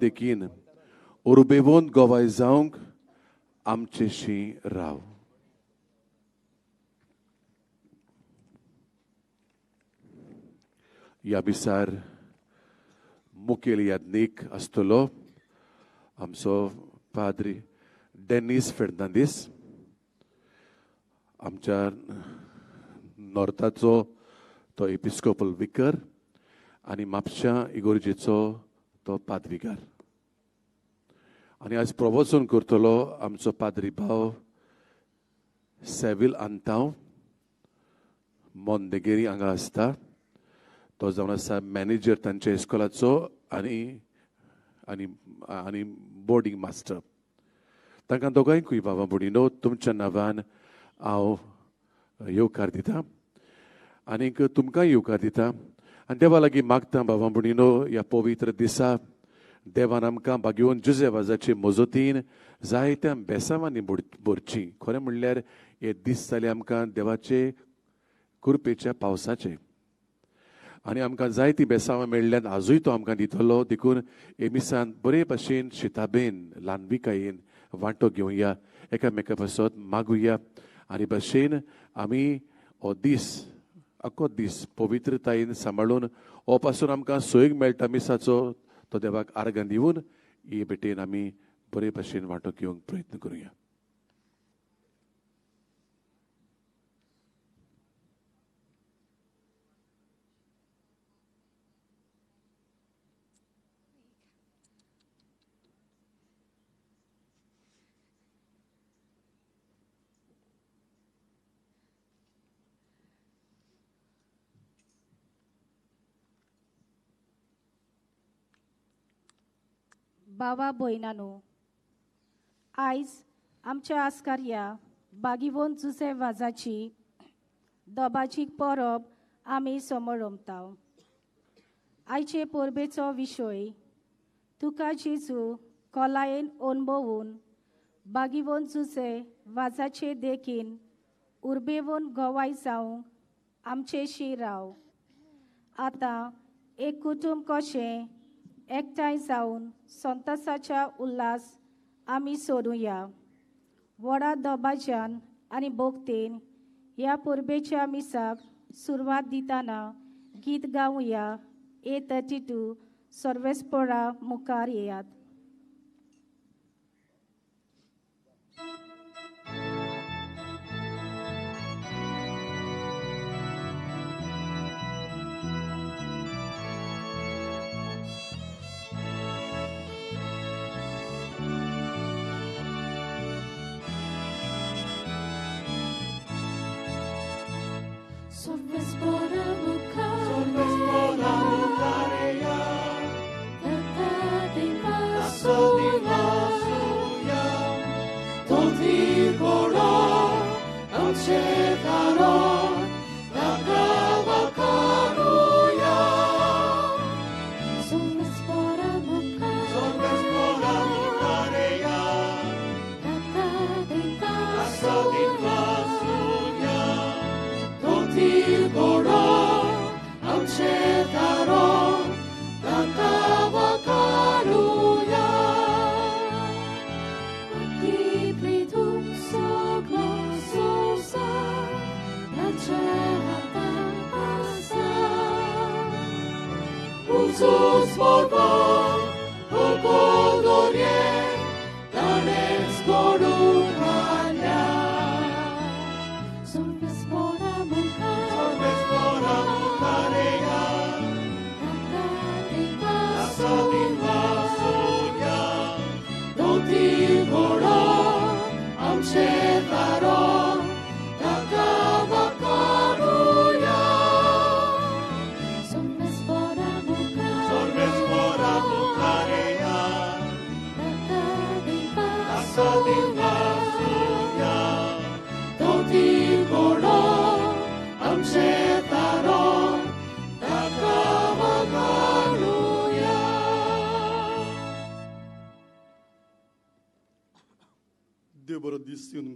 देखीन उर्बेवंत गोवाय जावंक आमचेशी राव. ह्या दिसार मुखेल याज्ञीक आसतलो आमचो पाद्री डेनीस फेर्नांदीस, आमच्या नॉर्थाचो तो एपिस्कोपल विकर आनी म्हापश्या इगोर्जेचो तो पादविगार. आनी आज प्रवचन करतलो आमचो पाद्री भाव सेवील आंतांव, मोंदेगिरी हांगा आसता. तो जावन आसा मॅनेजर तांच्या इस्कोलाचो आनी आनी आनी बोर्डींग मास्टर. तांकां दोगांयकूय बाबा भयणीनो तुमच्या नांवान हांव येवकार दिता आनीक तुमकांय येवकार दिता. आनी देवा लागीं मागता बाबा भयणीनो, ह्या पवित्र दिसा देवान आमकां भाग्यवंत जुजे वाजाचे मजतीन जायत्या बेसांवांनी भरची. खरें म्हणल्यार हे दीस जाले आमकां देवाचे कृपेच्या पावसाचे आनी आमकां जायतीं बेसांवां मेळ्ळ्यान आजूय तो आमकां दितलो. देखून हे मिसान बरे भाशेन शिताबेन ल्हानविकायेन वांटो घेवया, एकामेका पासत मागुया आनी भाशेन आमी हो दीस आख्खो दीस पवित्रतायेन सांबाळून हो पासून आमकां सोयीक मेळटा मिसाचो तो देवाक आर्गां दिवन हे भेटेन आमी बरे भाशेन वांटो घेवंक प्रयत्न करुया. बाबा भयणानो, आयज आमच्या आस्कार्या बागीवोन जुसे वाजाची दबाची परब आमी समरमता. आयचे परबेचो विशय तुका जेजू कोलायेन अणभवून बागीवोन जुसे वाजाचे देखीन उर्बेवन गोवाय जावंक आमचेशी राव. आतां एक कुटुंब कशें एकठांय जावन संतोसाच्या उल्हास आमी सोडुया. व्हडा दबाज्यान आनी भोक्तेन ह्या परबेच्या मिसाक सुरवात दितना गीत गावया. A32 सर्वेस्पोरा मुखार येयात.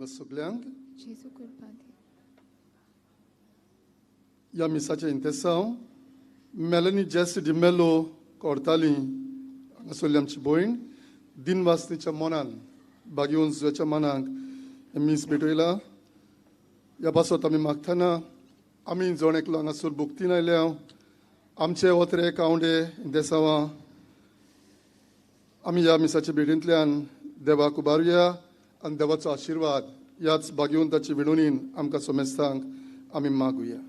सगळ्यांक ह्या मिसाचें इंतेसांव मेलनी जेस डिमेलो करताली हांगासरली आमची भयण दिनवासनीच्या मनान बागेवन जुझ्याच्या मनाक मीस भेटयला. ह्या पासत आमी मागतना आमी जण एकलो हांगासर भोक्तीन आयल्या आमचे ओत्रे कावंडे देसावां आमी ह्या मिसाच्या भेटींतल्यान देवाक उबारुया आनी देवाचो आशिर्वाद ह्याच भाग्यवंताची विणोणीन आमकां सोमेस्तांक आमी मागुया.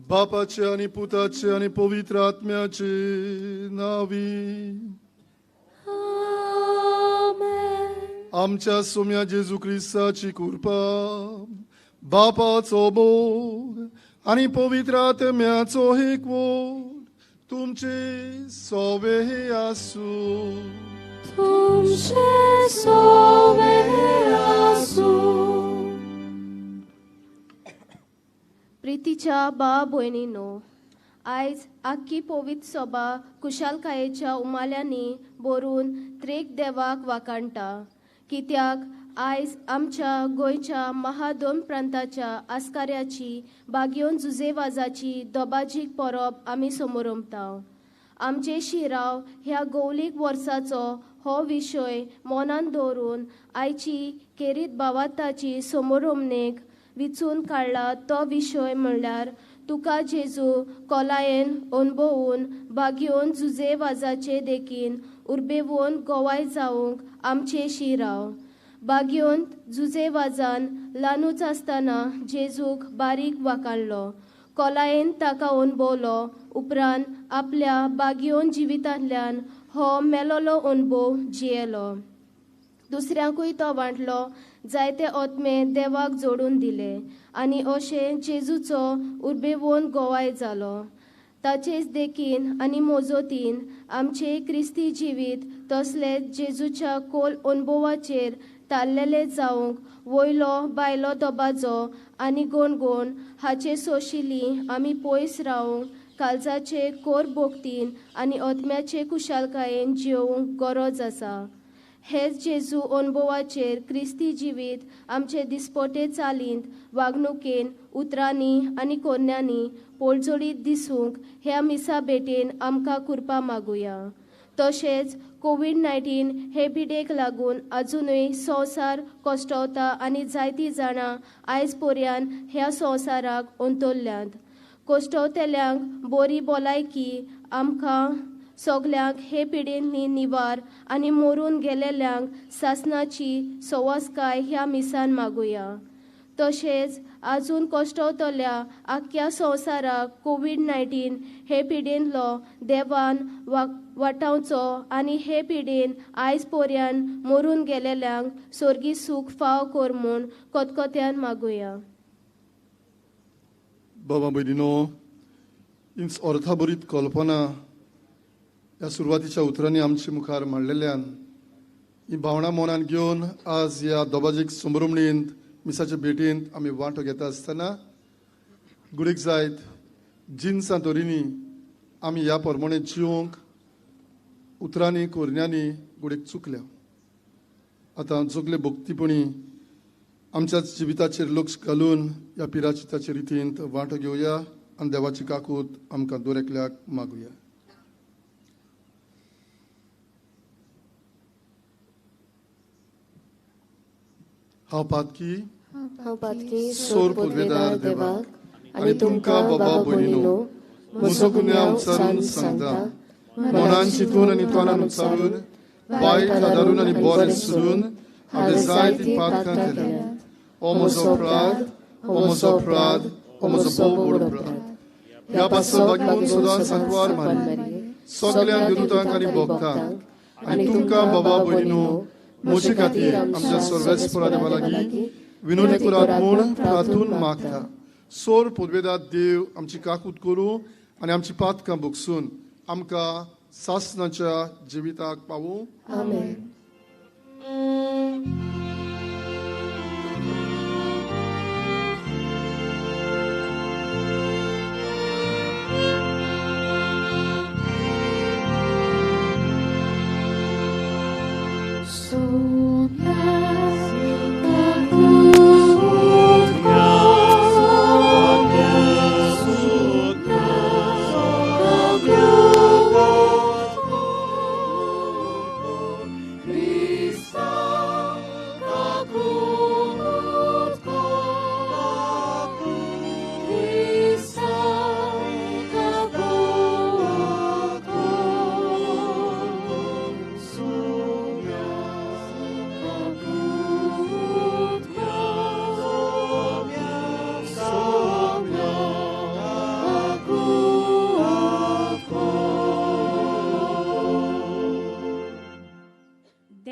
बापाचे आनी पुताचे आनी पवित्र आत्म्याचे नावी आमच्या सोम्या जेजू क्रिस्ताची कृपा, बापाचो मोग आनी पवित्र आत्म्याचो एकवट तुमचे सोवे आसूं. तुमचे सोवे आसूं. प्रितीच्या बा भयणीनो, आयज आख्खी पवित्र सभा कुशालकायेच्या उमाल्यांनी भरून त्रेक देवाक वाखाणटा, कित्याक आयज आमच्या गोंयच्या महादोन प्रांताच्या आस्काऱ्याची बागयोन जुजेवाजाची दोबाजीक परब आमी समोरमता. आमचे शिराव ह्या गौलीक वर्साचो हो विशय मनान दवरून आयची केरीत भावार्थाची समोरमणेक विचून काडला. तो विशय म्हणल्यार तुका जेजू कोलायेन अणभवून बागयोन जुजेवाजाचे देखीन उर्बेवून गोवाय जावंक आमचे शिराव. बागयोन जुजेवाजान ल्हानूच आसतना जेजूक बारीक वाखाणलो, कोलायेन ताका अणभवलो, उपरांत आपल्या बागयोन जिवितांतल्यान हो मेलोलो अणभव जियेलो, दुसऱ्यांकूय तो वांटलो, जायते आत्मे देवाक जोडून दिले आनी अशें जेजूचो उर्बेवून गोवाय जालो. ताचेच देखीन आनी मोजोतीन आमचे क्रिस्ती जिवीत तसलें जेजूच्या खोल अणभवाचेर ताल्लेले जावंक वयलो बायलो दबाजो आनी गोणगोण हाचे सोशिली आमी पयस रावंक काळजाचे कोर भोक्तीन आनी आत्म्याचे कुशालकायेन जियोवंक गरज आसा. हेच जेजू अणभवाचेर क्रिस्ती जिवीत आमचे दिसपटे चालींत, वागणुकेन, उतरांनी आनी कोन्यांनी पोळजोडीत दिसूंक ह्या मिसा भेटेन आमकां कृपा मागुया. तशेंच कोवीड-19 हे पिडेक लागून अजुनूय संवसार कश्टवता आनी जायतीं जाणां आयज पर्यंत ह्या संवसाराक अंतरल्यांत. कश्टवतल्यांक बरी भलायकी, आमकां सगल्यांक हे पिडेंतली निवार आनी मरून गेलेल्यांक सासणाची सवासकाय ह्या मिसान मागुया. तशेंच आजून कश्टवतल्या आख्ख्या संवसाराक कोवीड-19 हे पिडेंतलो देवान वाटावचो आनी हे पिडेन आयज पर्यंत मरून गेलेल्यांक स्वर्गी सूख फाव कर म्हूण कतकत्यान मागुया. बाबा भयणीनो, इंच अर्थाभरीत कल्पना ह्या सुरवातीच्या उतरांनी आमचे मुखार मांडलेल्यान ही भावनां मनान घेवन आज ह्या दोबाजीक समरुमणींत मिसाच्या भेटींत आमी वांटो घेता आसतना गुडीक जायत जिनसां तोरींनी आमी ह्या प्रमाणे जिवंक उतरांनी कोरण्यांनी गुडीक चुकल्या. आतां सगळे भक्तीपणी आमच्या जिविताचेर लक्ष घालून ह्या पिराचिताचे रितींत वांटो घेवया आनी देवाची काकूत आमकां दर एकल्याक मागुया. हांव पातकी सोर पुदवेदार देवाक आनी तुमकां बाबा भयणीनो म्हजो गुन्यांव उच्चारून सांगता, मनान चिंतून आनी तोंडान उच्चारून, वायट आदारून आनी बरें सोडून हांवें जायतीं पातकां केल्यांत. हो म्हजो अपराध, हो म्हजो अपराध, हो म्हजो भोव व्हड अपराध. ह्या पासत बागेवन सदां सांकवार मारी सगळ्या विरुद्धांक आनी भक्तांक आनी तुमकां बाबा भयणीनो म्हजे खातीर आमच्या सर्वेस्परा देवा लागीं विनोदी करात म्हूण प्रार्थून मागता. सोर पुदवेदार देव आमची काकूत करूं आनी आमची पातकां भोगसून आमकां सासणाच्या जिविताक पावूं. आमेन.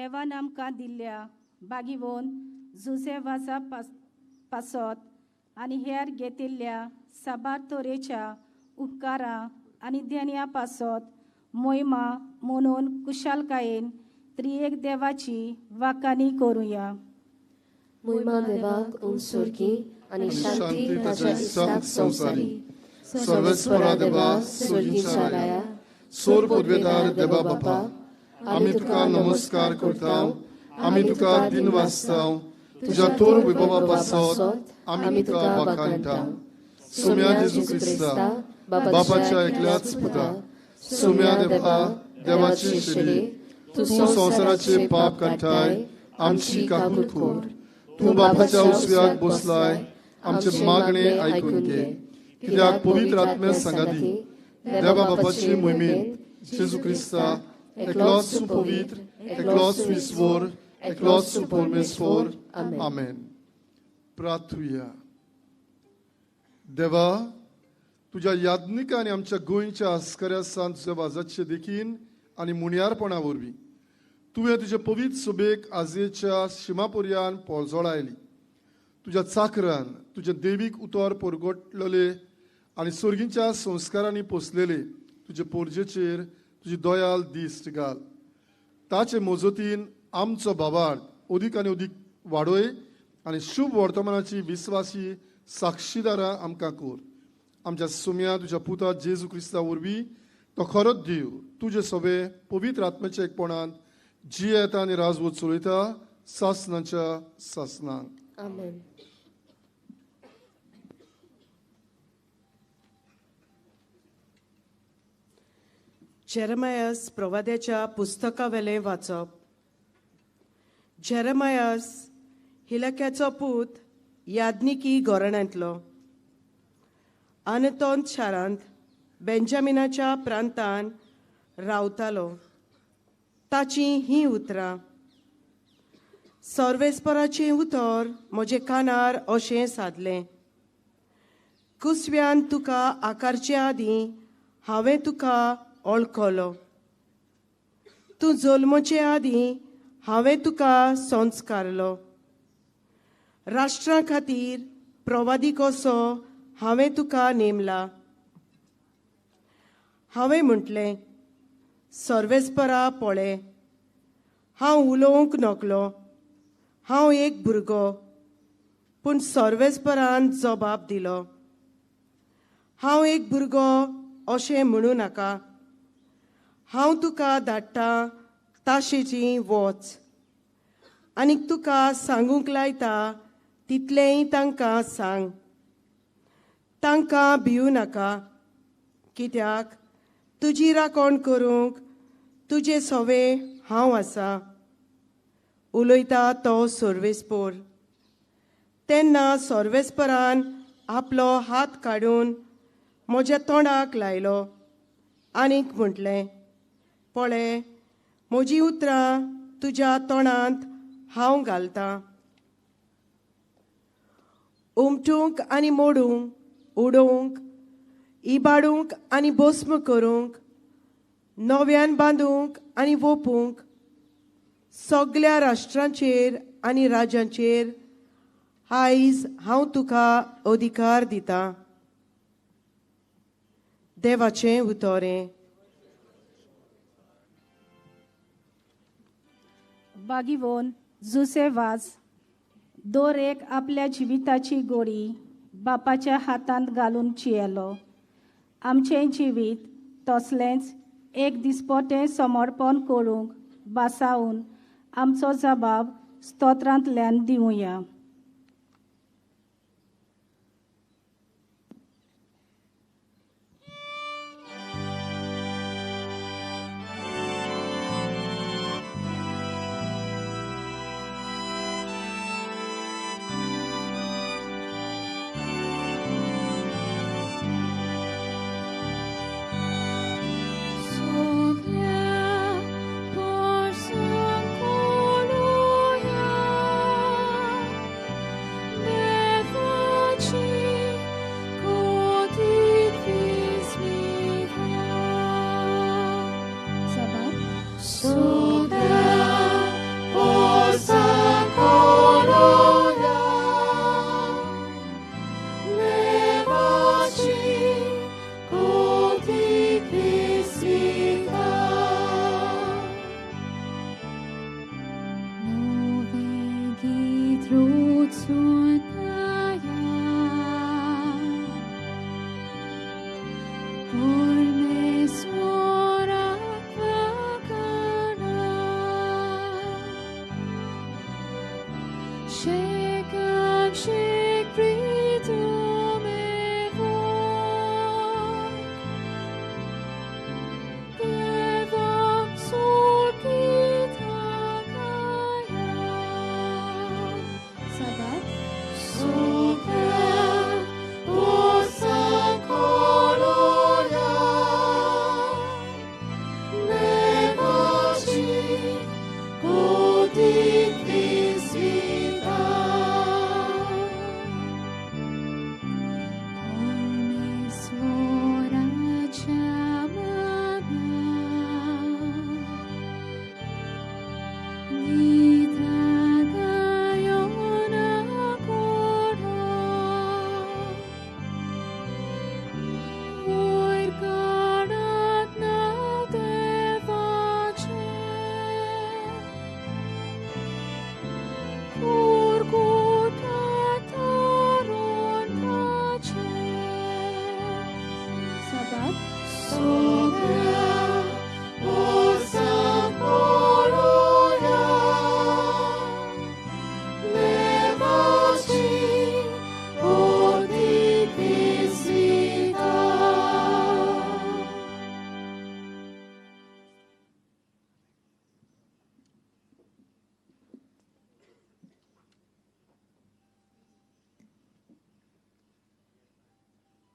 देवान आमकां दिल्ल्या बागीवोन जुजे वाजा पासत आनी हेर घेतिल्ल्या साबार तरेच्या उपकारां आनी देण्या पासत मोहिमा म्हणून कुशालकायेन त्रिएक देवाची वाकानी करुया. मोहिमा देवाक उंसुरकी आनी शांती ताच्या इश्टाक संवसारी. सर्वेस्परा देवा सोर्गीच्या राया, सोर पदवेदार देवा बापा, आमी तुका नमस्कार करता, आमी तुका दिन वाचता, तुज्या तोर वैभवा पासत आमी तुका वाखाणटा. सोम्या जेजू क्रिस्ता बापाच्या एकल्याच पुता, सोम्या देवा देवाची शेली, तूं संवसाराचे पाप काडटाय, आमची काकूत कर. तूं बापाच्या उजव्याक बसलाय, आमचे मागणे आयकून घे. कित्याक पवित्र आत्म्या सांगाती देवा बापाची मोहिमेन जेजू क्रिस्ता एकलोच पवित्र, एकलोच ईश्वर, एकलोच परमेश्वर. आमेन. प्रार्थुया. देवा, तुज्या याज्ञिक आनी आमच्या गोंयच्या आस्कऱ्या सांत तुज्या वाजाचे देखीन आनी मुणयारपणा वरवीं तुवें तुजे पवित्र सभेक आजयेच्या शिमापर्यान पोळजोळायली. तुज्या चाकरान तुजें देवीक उतर परगटलेले आनी सोर्गींच्या संस्कारांनी पोसलेले तुजे पोरजेचेर तुजी दयाल दिश्ट घाल. ताचे मजतीन आमचो बाबार्थ अदीक आनी अदीक वाडय आनी शुभ वर्तमानाची विस्वासी साक्षीदारां आमकां कर. आमच्या सुम्या तुज्या पुता जेजू क्रिस्ता वरवीं तो खरोच देव तुजे सवे पवित्र आत्म्याच्या एकपणान जियेता आनी राजवत चलयता सासनाच्या सासनाक. आमेन. जेरेमायस प्रवाद्याच्या पुस्तकावेलें वाचप. जेरेमायस हिलक्याचो पूत याज्ञिकी घराण्यांतलो, आनतोंत शारांत बेंजामिनाच्या प्रांतान रावतालो. ताचीं हीं उतरां. सर्वेस्पराचें उतर म्हजे कानार अशें सादलें, कुसव्यान तुका आकारचे आदीं हांवें तुका ओळखलो, तूं जल्मचे आदीं हांवें तुका संस्कारलो, राष्ट्रां खातीर प्रवादी कसो हांवें तुका नेमला. हांवें म्हटलें, सर्वेस्परा पळय, हांव उलोवंक नकलो, हांव एक भुरगो. पूण सर्वेस्परान जबाब दिलो, हांव एक भुरगो अशें म्हणूं नाका, हांव तुका धाडटा ताशेची वच आनीक तुका सांगूंक लायता तितलेंय तांकां सांग. तांकां भिवू नाका, कित्याक तुजी राखण करूंक तुजे सवे हांव आसा. उलयता तो सर्वेस्पोर. तेन्ना सर्वेस्परान आपलो हात काडून म्हज्या तोंडाक लायलो आनीक म्हटलें, पळय म्हजीं उतरां तुज्या तोंडांत हांव घालतां. उमटूंक आनी मोडूंक, उडोवंक, इबाडूंक आनी भस्म करूंक, नव्यान बांदूंक आनी वोपूंक, सगल्या राष्ट्रांचेर आनी राज्यांचेर आयज हांव तुका अधिकार दितां. देवाचें उतरें. बागीवोन जुसे वाज दर एक आपल्या जिविताची गोडी बापाच्या हातांत घालून चियेलो. आमचें जिवीत तसलेंच एक दिसपटें समर्पण करूंक बासावन आमचो जबाब स्तोत्रांतल्यान दिवया. Por Santo Luya.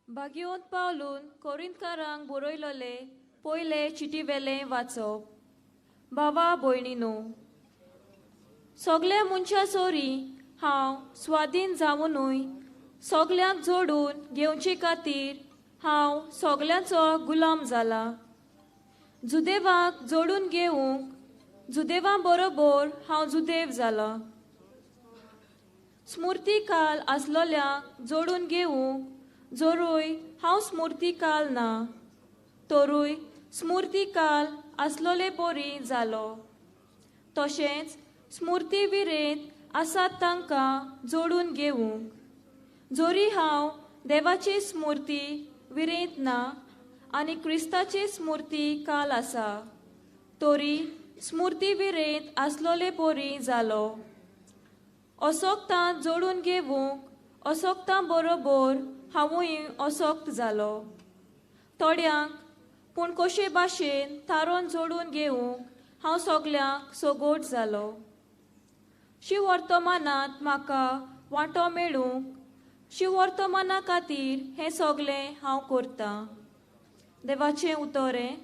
भाग्यवंत पावलून कोरिंतकारांक बरयलोले पयले चिटीवेलें वाचप. बाबा भयणीनो, सगल्या मनशां सोरी हांव स्वाधीन जावनूय सगल्यांक जोडून घेवचे खातीर हांव सगल्यांचो गुलाम जाला. जुदेवाक जोडून घेवंक जुदेवां बरोबर हांव जुदेव जाला. स्मृतीकाल आसलोल्यांक जोडून घेवंक जोरूय हांव स्मृतीकाल ना तरूय स्मृतीकाल आसलोले परी जालो. तशेंच स्मृती विरेंत आसात तांकां जोडून घेवंक जोरी हांव देवाची स्मृती विरेंत ना आनी क्रिस्ताची स्मृती काल आसा तरी स्मृती विरेंत आसलोले परी जालो. असोक्तां जोडून घेवंक असोक्तां बरोबर हांवूय असोक्त जालो. थोड्यांक पूण कशे भाशेन थारोवन जोडून घेवंक हांव सगल्यांक सोगोट जालो. शिवर्तमानांत म्हाका वांटो मेळूंक शिवर्तमाना खातीर हें सगलें हांव करतां. देवाचें उतरें.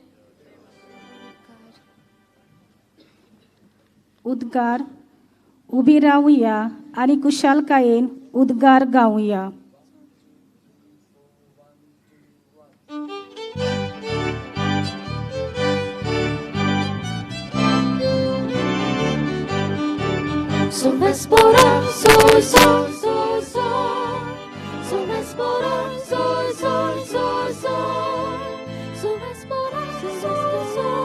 उद्गार. उबी रावया आनी कुशालकायेन उद्गार गावया. Sol, sol, sol, sol, sol. Sol, sol, sol, sol, sol. Sol, sol, sol, sol,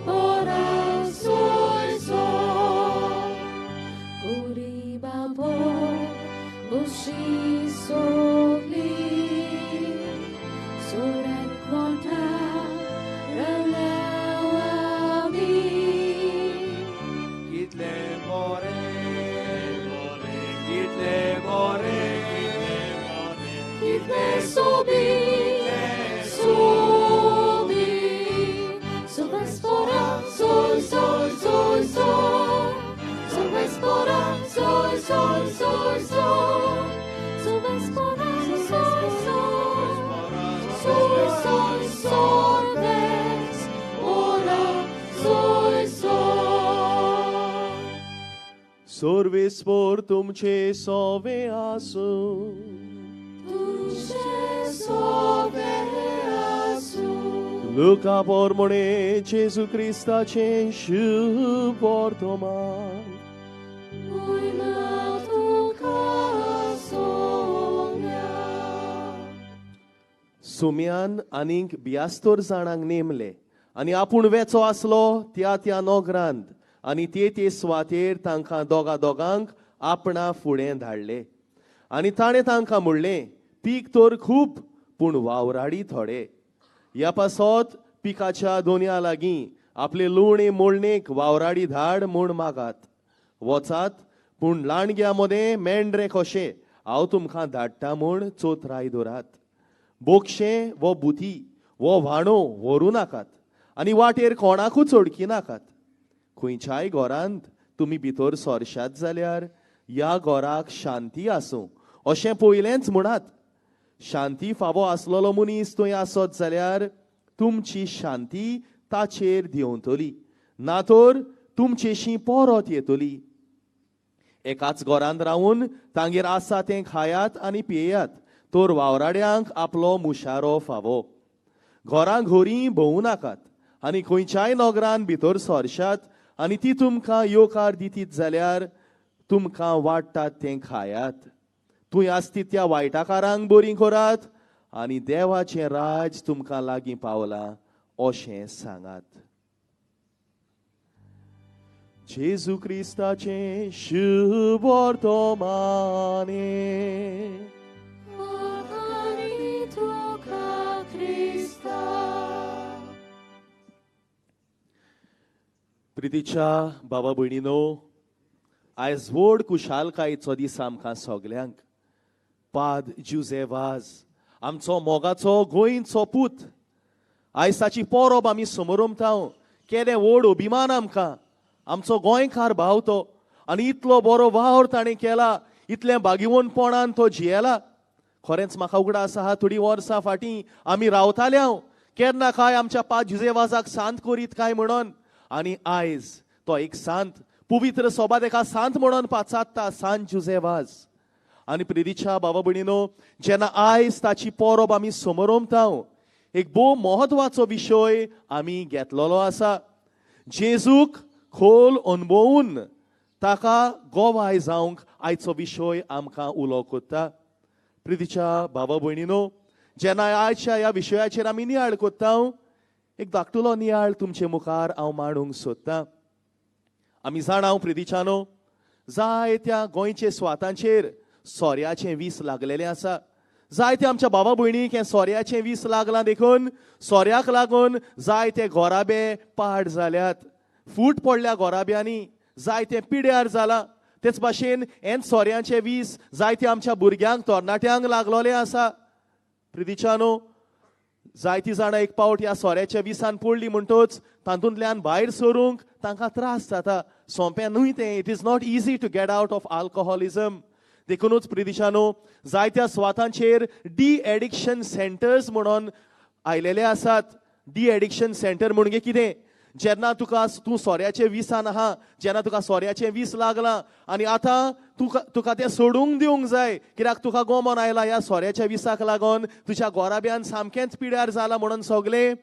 sol, sol, sol. Kuriba bo, bushi soli, sorek vota. Sobi, sobi, sol vespora, sol, sol, sol, sol, sol vespora, sol, sol, sol, sol, sol vespora, sol, sol, sol, sol, sol, vespora, sol, sol. Sorvis por tumce sove asu. Luca pormone Gesù Cristace și portoman. सुम्यान आनीक 72 जाणांक नेमले आनी आपूण वेचो आसलो त्या त्या नोगरांत आनी ते ते सुवातेर तांकां दोगा दोगांक आपणा फुडें धाडले. आनी ताणें तांकां म्हणलें, पीक तर खूब पूण वावराडी थोडे. ह्या पासत पिकाच्या दोनया लागीं आपले लुवणे मोळणेक वावराडी धाड म्हूण मागात. वचात, पूण लांडग्या मदें मेंढरे कशे हांव तुमकां धाडटा म्हूण चोतराय दवरात. बोक्षें वो बुती वो व्हाणो व्हरूं नाकात आनी वाटेर कोणाकूच ओडकी नाकात. खंयच्याय घरांत तुमी भितर सरशात जाल्यार ह्या घराक शांती आसूं अशें पयलेंच म्हणात. शांती फावो आसलेलो मनीस थंय आसत जाल्यार तुमची शांती ताचेर देंवतली, ना तर तुमचेशी परत येतली. एकाच घरांत रावून तांगेर आसा तें खायात आनी पियेयात, तर वावराड्यांक आपलो मुशारो फावो. घरां घोरी भोंवू नाकात आनी खंयच्याय नगरान भितर सरशात आनी ती तुमकां येवकार दितीत जाल्यार तुमकां वाडटात तें खायात. थंय आसती त्या वायटाकारांक बरीं करात आनी देवाचें राज तुमकां लागीं पावलां अशें सांगात. जेजू क्रिस्ताचें शुभ वर्तमाने. प्रितीच्या बाबा भयणीनो, आयज व्हड खुशालकायेचो दीस आमकां सगल्यांक. पाद जुजे वाज आमचो मोगाचो गोंयचो पूत, आयज ताची परब आमी समरमता. केदें व्हड अभिमान आमकां, आमचो गोंयकार भाव तो, आनी इतलो बरो वावर ताणें केला, इतलें भागिवनपणान तो जियेला. खरेंच म्हाका उगडास आहा, थोडीं वर्सां फाटीं आमी रावताले हांव केन्ना काय आमच्या पाद जुजे वाजाक सांत करीत काय म्हणून, आनी आयज तो एक सांत, पवित्र सोबात एका सांत म्हणून पाचात्ता, सांत जुजे वाज. आनी प्रितीच्या बाबा भयणीनो, जेन्ना आयज ताची परब आमी समरमता, एक भोव म्हत्वाचो विशय आमी घेतलेलो आसा. जेजूक खोल अणभवून ताका गोवाय जावंक आयचो विशय आमकां उलो कोत्ता. प्रितीच्या बाबा भयणीनो, जेन्ना आयच्या ह्या विशयाचेर आमी नियाळ कोत्ता, एक धाकटुलो नियाळ तुमचे मुखार हांव मांडूंक सोदतां. आमी जाणा प्रितीच्यानो, जायत्या गोंयचे स्वातांचेर सोऱ्याचें वीस लागलेलें आसा. जायते आमच्या बाबा भयणीक हें सोऱ्याचें वीस लागलां, देखून सोऱ्याक लागून जायते घोराबे पाड जाल्यात, फूट पडल्या घोराब्यांनी, जायते पिड्यार जालां. तेच भाशेन हें सोऱ्याचें वीस जायते आमच्या भुरग्यांक, तरणाट्यांक लागलोलें आसा. प्रितीच्यानो, जायतीं जाणां एक पावट ह्या सोऱ्याच्या विसान पडली म्हणटच तातूंतल्यान भायर सरूंक तांकां त्रास जाता. सोंपें न्हय तें. It is not easy to get out of alcoholism. देखुनूच प्रितीच्यानो, जायत्या सुवातांचेर डी एडिक्शन सेंटर्स म्हणून आयलेले आसात. डी एडिक्शन सेंटर म्हणजे कितें? जेन्ना तुका तूं सोऱ्याचें विसान आहा, जेन्ना तुका सोऱ्याचें वीस लागलां आनी आतां तुका तें सोडूंक दिवंक जाय, कित्याक तुका गोमोन आयला ह्या सोऱ्याच्या विसाक लागून तुज्या गोराब्यान सामकेंच पिड्यार जालां म्हणून सगलें,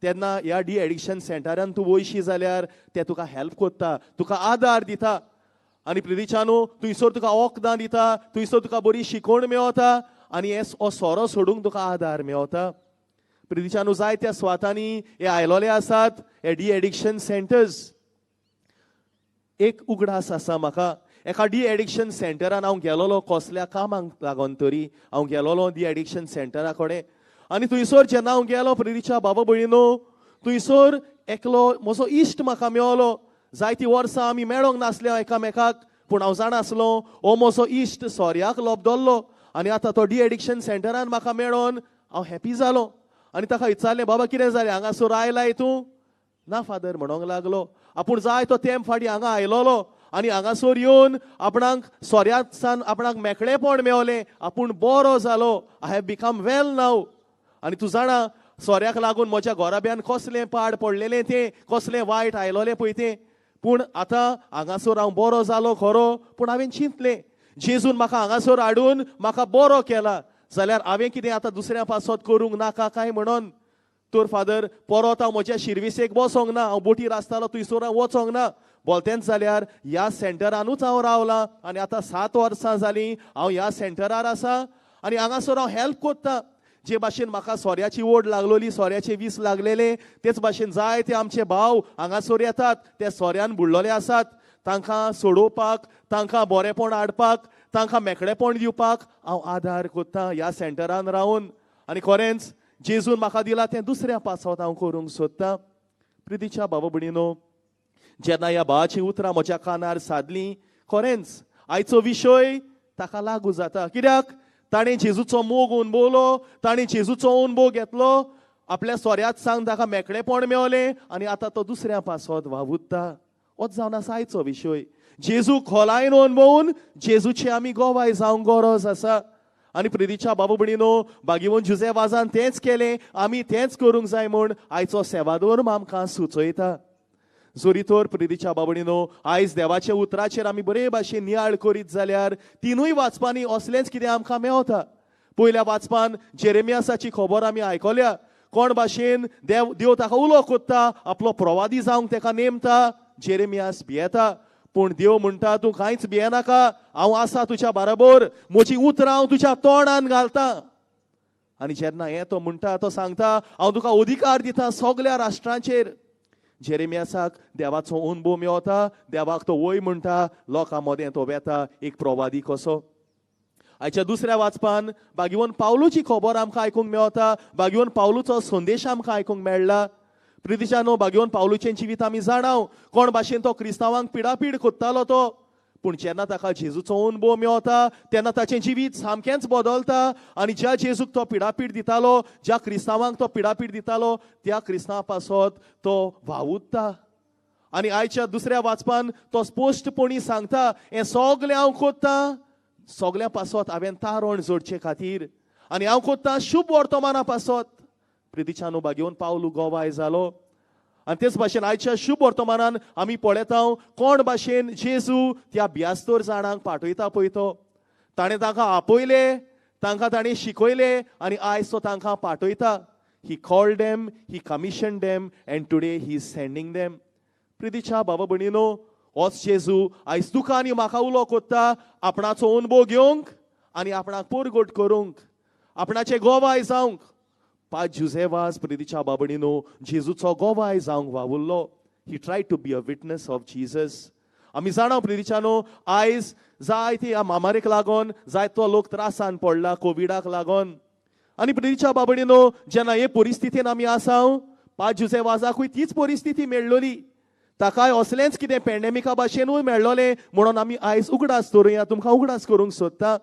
तेन्ना ह्या डी एडिक्शन सेंटरान तूं वयशी जाल्यार ते तुका हेल्प कोत्ता, तुका आदार दिता. आनी प्रितीच्यानो, थंयसर तुका वखदां दिता, थंयसर तुका बरी शिकवण मेवता आनी हे हो सोरो सोडूंक तुका आदार मेवता. प्रितीच्यानो, जायत्या सुवातांनी हे आयलोले आसात हे डी एडिक्शन सेंटर्स. एक उगडास आसा म्हाका, एका डी एडिक्शन सेंटरान हांव गेलोलो, कसल्या कामाक लागून तरी हांव गेलोलो डी एडिक्शन सेंटरा कडेन. आनी थंयसर जेन्ना हांव गेलो प्रितीच्या बाबा भयणीनो, थंयसर एकलो म्हजो इश्ट म्हाका मेवलो. जायतीं वर्सां आमी मेळोंक नासले एकामेकाक, पूण हांव जाणा आसलो हो म्हजो इश्ट सोऱ्याक लोबदल्लो आनी आतां तो डी एडिक्शन सेंटरान म्हाका मेळोन हांव हॅपी जालो. आनी ताका विचारलें, बाबा कितें जालें, हांगासर आयलाय तूं? ना फादर म्हणोंक लागलो, आपूण जाय तो तेंप फाटीं हांगा आयलोलो आनी हांगासर येवन आपणाक सोऱ्यासान आपणाक मेकळेपण मेवलें, आपूण बरो जालो, I have become well now. आनी तूं जाणा सोऱ्याक लागून म्हज्या घोराब्यान कसलें पाड पडलेलें तें, कसलें वायट आयलोलें पळय तें, पूण आतां हांगासर हांव बरो जालो खरो, पूण हांवें चिंतलें जेजून म्हाका हांगासर हाडून म्हाका बरो केला जाल्यार हांवें कितें आतां दुसऱ्या पासत करूंक नाका काय म्हणून. तर फादर परत हांव म्हज्या शिर्विसेक बसोंक ना, हांव बोटीर आसतालो थंयसर हांव वचोंक ना, बोलतेंच जाल्यार ह्या सेंटरानूच हांव रावलां आनी आतां 7 वर्सां जालीं हांव ह्या सेंटरार आसा आनी हांगासर हांव हेल्प कोत्ता. जे भाशेन म्हाका सोऱ्याची ओड लागलोली, सोऱ्याचे वीस लागलेले, तेच भाशेन जायते आमचे भाव हांगासर येतात, ते सोऱ्यान बुडलोले आसात, तांकां सोडोवपाक, तांकां बरेपण हाडपाक, तांकां मेकळेपण दिवपाक हांव आदार कोत्ता ह्या सेंटरान रावन. आनी खरेंच जेजून म्हाका दिला तें दुसऱ्या पासत हांव करूंक सोदतां. प्रितीच्या बाबा भयणीनो, जेन्ना ह्या भावाची उतरां म्हज्या कानार सादलीं, खरेंच आयचो विशय ताका लागू जाता. कित्याक ताणें जेजूचो मोग अणभवलो, ताणें जेजूचो अणभव घेतलो, आपल्या सोऱ्यात सांग ताका मेकळेपण मेवलें आनी आतां तो दुसऱ्या पासत वावुरता. होच जावन आसा आयचो विशय. जेजू खोलायन अणभवून जेजूची आमी गोवाय जावंक गरज आसा. आनी प्रितीच्या बाबू भयणीनो, बागीवन जुजे वाजान तेंच केलें, आमी तेंच करूंक जाय म्हूण आयचो सेवाधर्म आमकां सुचयता. जरी तर प्रितीच्या बाबणीनो, आयज देवाच्या उतराचेर आमी बरे भाशेन नियाळ करीत जाल्यार तिनूय वाचपांनी असलेंच कितें आमकां मेवता. पयल्या वाचपान जेरेमियासाची खबर आमी आयकल्या, कोण भाशेन देव ताका उलो कोत्ता, आपलो प्रवादी जावंक ताका नेमता. जेरेमियास भियेता, पूण देव म्हणटा तूं कांयच भियेनाका, हांव आसा तुज्या बरोबर, म्हजी उतरां हांव तुज्या तोंडान घालता. आनी जेन्ना हें तो म्हणटा, तो सांगता हांव तुका अधिकार दिता सगल्या राष्ट्रांचेर. जेरेमियासाक देवाचो अणभव मेवता, देवाक तो वय म्हणटा, लोकां मदें तो वेता एक प्रवादी कसो. आयच्या दुसऱ्या वाचपान बागीवन पावलूची खबर आमकां आयकूंक मेवता, बागीवन पावलूचो संदेश आमकां आयकूंक मेळ्ळा. प्रितीच्यानो, बागीवन पावलूचें जिवीत आमी जाणाव, कोण भाशेन तो क्रिस्तांवांक पिडापीड कोत्तालो तो, पूण जेन्ना ताका जेजूचो अणभव मेवता तेन्ना ताचें जिवीत सामकेंच बदलता. आनी ज्या जेजूक तो पिडापीड दितालो, ज्या क्रिस्तांवांक तो पिडापीड दितालो, त्या क्रिस्तांवा पासत तो वावुरता. आनी आयच्या दुसऱ्या वाचपान तो स्पश्टपणी सांगता, हें सगळें हांव कोत्ता सगळ्या पासत हांवें तारण जोडचे खातीर, आनी हांव कोत्ता शुभ वर्तमाना पासत. प्रितीच्यानो, बागेवन पावलू गोवाय जालो. आनी तेच भाशेन आयच्या शुभ वर्तमानान आमी पळयता कोण भाशेन जेजू त्या ब्यास्तर जाणांक पाठयता पळय तो. ताणें तांकां आपयले, तांकां ताणें शिकयले आनी आयज तो तांकां पाठयता. He called them, he commissioned them and today he is sending them. प्रितीच्या बाबा भयणीनो, होच जेजू आयज तुका आनी म्हाका उलो कोत्ता आपणाचो अणभव घेवंक आनी आपणाक परगट करूंक, आपणाचे गोवाय जावंक. पाद जुजे वाज प्रितीच्या बाबणीनो जेजूचो गोवाय जावंक वावुरलो. He try to be a witness of Jesus. आमी जाणा प्रितीच्यानो, आयज जायते ह्या म्हामारीक लागून जायतो लोक त्रासान पडला, कोविडाक लागून. आनी प्रितीच्या बाबणीनो, जेन्ना हे परिस्थितीन आमी आसा, पाद जुजे वाजाकूय तीच परिस्थिती मेळ्ळोली, ताकाय असलेंच कितें पॅन्डेमिका भाशेनूय मेळ्ळोलें. म्हणून आमी आयज उगडास दवरुया, तुमकां उगडास करूंक सोदता.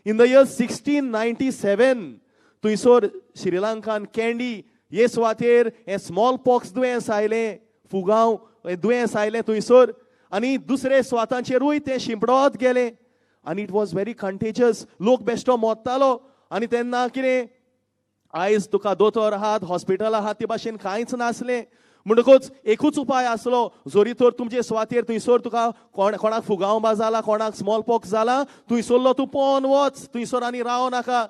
इन the year 1697 थंयसर श्रीलंकान कॅन्डी हे सुवातेर हें स्मॉल पॉक्स दुयेंस आयलें, फुगांव हें दुयेंस आयलें थंयसर, आनी दुसरे सुवातांचेरूय तें शिंपडत गेलें. आनी it was very contagious, लोक बेश्टो मोत्तालो. आनी तेन्ना कितें, आयज तुका दोतोर आहात, हॉस्पिटल आहात, ते भाशेन कांयच नासलें. म्हणटकूच एकूच उपाय आसलो, जरी तर तुमचे सुवातेर थंयसर तुका कोणाक फुगांव बा जाला, कोणाक स्मॉल पॉक्स जाला, थंयसरलो तूं पोवन वच, थंयसर आनी राव नाका,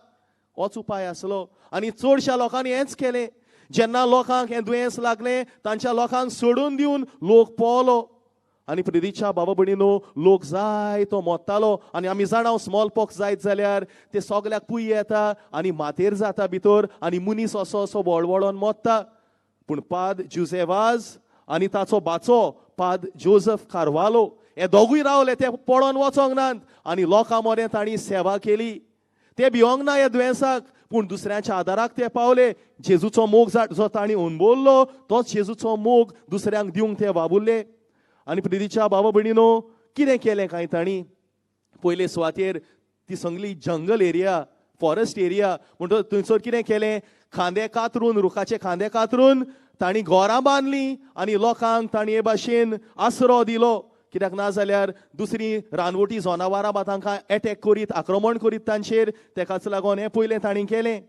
होच उपाय आसलो. आनी चडश्या लोकांनी हेंच केलें. जेन्ना लोकांक हें दुयेंस लागलें, तांच्या लोकांक सोडून दिवन लोक पोवलो. आनी प्रितीच्या बाबा भयणीनो, लोक जाय तो मोत्तालो. आनी आमी जाणा स्मॉल पॉक्स जायत जाल्यार ते सगल्याक पुय येता आनी मातेर जाता भितर, आनी मनीस असो असो वळवळोन मोत्ता. पूण पाद जुजे वाज आनी ताचो बाचो पाद जोजफ कार्वालो हे दोगूय रावले, ते पळोवन वचोंक नात आनी लोकां मदें तांणी सेवा केली. ते भिवंक ना ह्या दुयेंसाक, पूण दुसऱ्यांच्या आदाराक ते पावले. जेजूचो मोग जो तांणी अणभवल्लो तोच जेजूचो मोग दुसऱ्यांक दिवंक ते वावुरले. आनी प्रितीच्या बाबा भयणीनो, कितें केलें कांय तांणी, पयले सुवातेर ती सगळी जंगल एरिया, फॉरेस्ट एरिया, म्हणटकच थंयसर कितें केलें, खांदे कातरून, रुखाचे खांदे कातरून तांणी घरां बांदलीं आनी लोकांक तांणी हे भाशेन आसरो दिलो. कित्याक ना जाल्यार दुसरी रानवटी जनावरां बा तांकां एटॅक करीत, आक्रमण करीत तांचेर, तेकाच लागून हें पयलें तांणी केलें.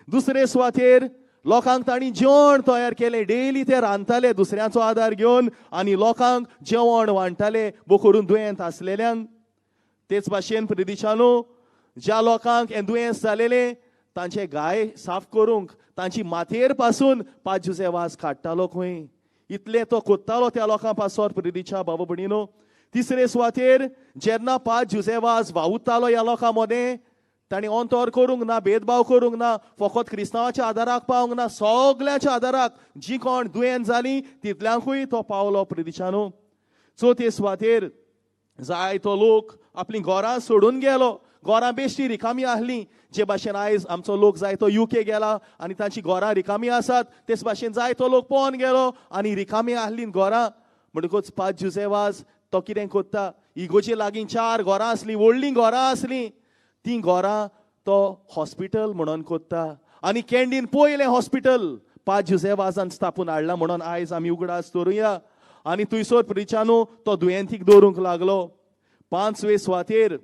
दुसरे सुवातेर लोकांक तांणी जेवण तयार केलें, डेली ते रांदताले दुसऱ्यांचो आदार घेवन आनी लोकांक जेवण वांट्टाले, बो करून दुयेंत आसलेल्यांक. तेच भाशेन प्रितीच्यानो, ज्या लोकांक हें दुयेंस जालेलें तांचे गाय साफ करूंक तांची माथयेर पासून पाद जुजे वाज काडटालो खंय, इतलें तो कोत्तालो त्या लोकां पासत. प्रितीच्या बाबा भयणीनो, तिसरे सुवातेर जेन्ना पाद जुजे वाज वावुरतालो ह्या लोकां मदें, तांणी अंतर करूंक ना, भेदभाव करूंक ना, फकत क्रिस्तांवाच्या आदाराक पावंक ना, सगल्यांच्या आदाराक जी कोण दुयेंत जालीं तितल्यांकूय तो पावलो. प्रितीच्यानो, चवथे सुवातेर जायतो लोक आपलीं घरां सोडून गेलो, घरां बेश्टी रिकामी आहली. जे भाशेन आयज आमचो लोक जायतो युके गेला आनी तांची घरां रिकामी आसात, तेच भाशेन जायतो लोक पोवन गेलो आनी रिकामी आहली घरां. म्हणटकूच पाद जुजे वाज तो कितें कोत्ता, इगोजे लागीं 4 घरां आसलीं, व्हडलीं घरां आसलीं, तीं घरां तो हॉस्पिटल म्हणून कोत्ता. आनी कॅन्डीन पयलें हॉस्पिटल पाद जुजे वाजान स्थापून हाडलां म्हणून आयज आमी उगडास दवरुया. आनी थंयसर प्रिचानू तो दुयेंतीक दवरूंक लागलो. 5वे सुवातेर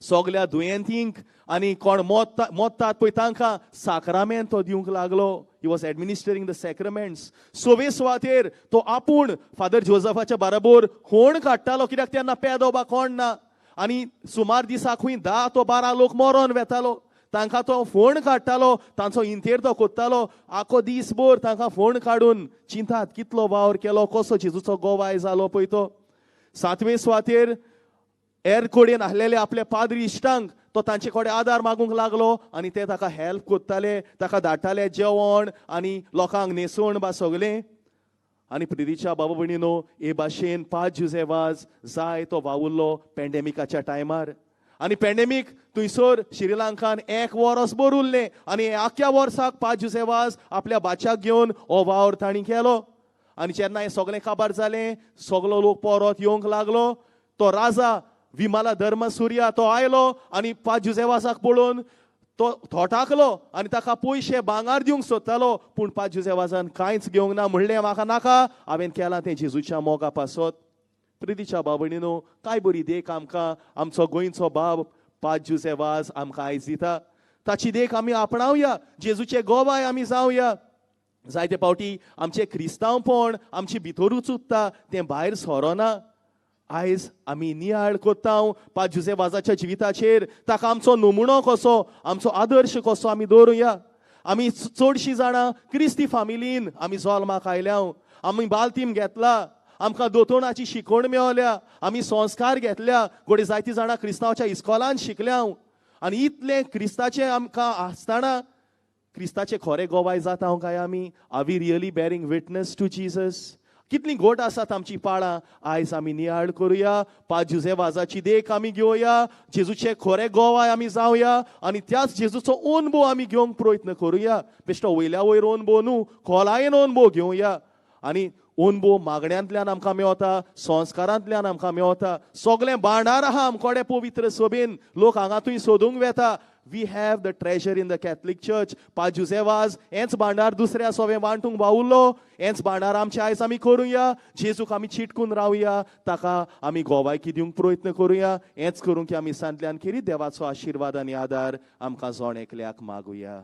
सगल्या दुयेंतींक आनी कोण मोत्तात पळय तांकां साक्रामेंत तो दिवंक लागलो. He was administering the sacraments. 6वे सुवातेर तो आपूण फादर जोजफाच्या बरोबर होण काडटालो, कित्याक तेन्ना पेदो बा कोण ना. आनी सुमार दिसाक खंय 10 तो 12 लोक मरोन वेतालो, तांकां तो फोण काडटालो, तांचो इंतेर तो कोत्तालो. आखो दीसभर तांकां फोण काडून चिंतात कितलो वावर केलो, कसो जेजूचो गोवाय जालो पळय तो. 7वे सुवातेर एर कडेन आसलेले आपल्या पाद्री इश्टांक तो तांचे कडेन आदार मागूंक लागलो आनी ते ताका हेल्प कोत्ताले, ताका धाडटाले जेवण आनी लोकांक न्हेसवण बा सगलें. आनी प्रितीच्या बाबा भयणीनो, हे भाशेन पाद जुजे वाज जाय तो वावुरलो पॅन्डेमिकाच्या टायमार. आनी पॅन्डेमीक थंयसर श्रीलंकान 1 वर्स भर उरलें आनी आख्या वर्साक पाद जुजे वाज आपल्या बाच्याक घेवन हो वावर तांणी केलो. आनी जेन्ना हें सगळें काबार जालें, सगलो लोक परत येवंक लागलो. तो राजा विमाला धर्म सुर्या तो आयलो आनी पाद जुजे वाजाक पळोवन तो थोटाकलो आनी ताका पयशे भांगार दिवंक सोदतालो, पूण पाद जुजे वाजान कांयच घेवंक ना, म्हणलें म्हाका नाका, हांवें केलां तें जेजूच्या मोगा पासत. प्रितीच्या बाबणीनो, काय बरी देख आमकां आमचो गोंयचो बाब पाद जुजे वाज आमकां आयज दिता. ताची देख आमी आपणावया, जेजूचे गोवाय आमी जावया. जायते फावटी आमचें क्रिस्तांवपण आमचे भितरूच उरता, तें भायर सरोना. आयज आमी नियाळ कोत्ता पाद जुजे वाजाच्या जिविताचेर, ताका आमचो नमुनो कसो, आमचो आदर्श कसो आमी दवरुया. आमी चडशीं जाणां क्रिस्ती फामिलीन आमी जल्माक आयल्या, आमी बालतीम घेतला, आमकां दोतोणाची शिकवण मेवल्या, आमी संस्कार घेतल्या, घडये जायतीं जाणां क्रिस्तांवाच्या इस्कॉलान शिकल्या. आनी इतलें क्रिस्ताचें आमकां आसतना क्रिस्ताचे खरे गोवाय जाता काय आमी? Are we really bearing witness to Jesus? कितलीं घोट आसात आमची पाळां. आयज आमी नियाळ करुया, पाद जुजे वाजाची देख आमी घेवया, जेजूचे खरे गोवाय आमी जावया आनी त्याच जेजूचो अणभव आमी घेवंक प्रयत्न करुया. बेश्टो वयल्या वयर अणभव न्हू, खोलायेन अणभव घेवया. आनी अणभव मागण्यांतल्यान आमकां मेवता, संस्कारांतल्यान आमकां मेवता. सगळें भांडार आहा आमकोडे पवित्र सभेन, लोक हांगा थंय सोदूंक वेता. We have the treasure in the Catholic Church. पाद जुजे वाज हेंच भांडार दुसऱ्या सोवे वांटूंक वावुरलो, हेंच भांडार आमचे आयज आमी करुया. जेजूक आमी चिटकून रावया, ताका आमी गोवायकी दिवंक प्रयत्न करुया. हेंच करूंक की आमी सांतल्यान खेरीत देवाचो आशिर्वाद आनी आदार आमकां जण एकल्याक मागुया.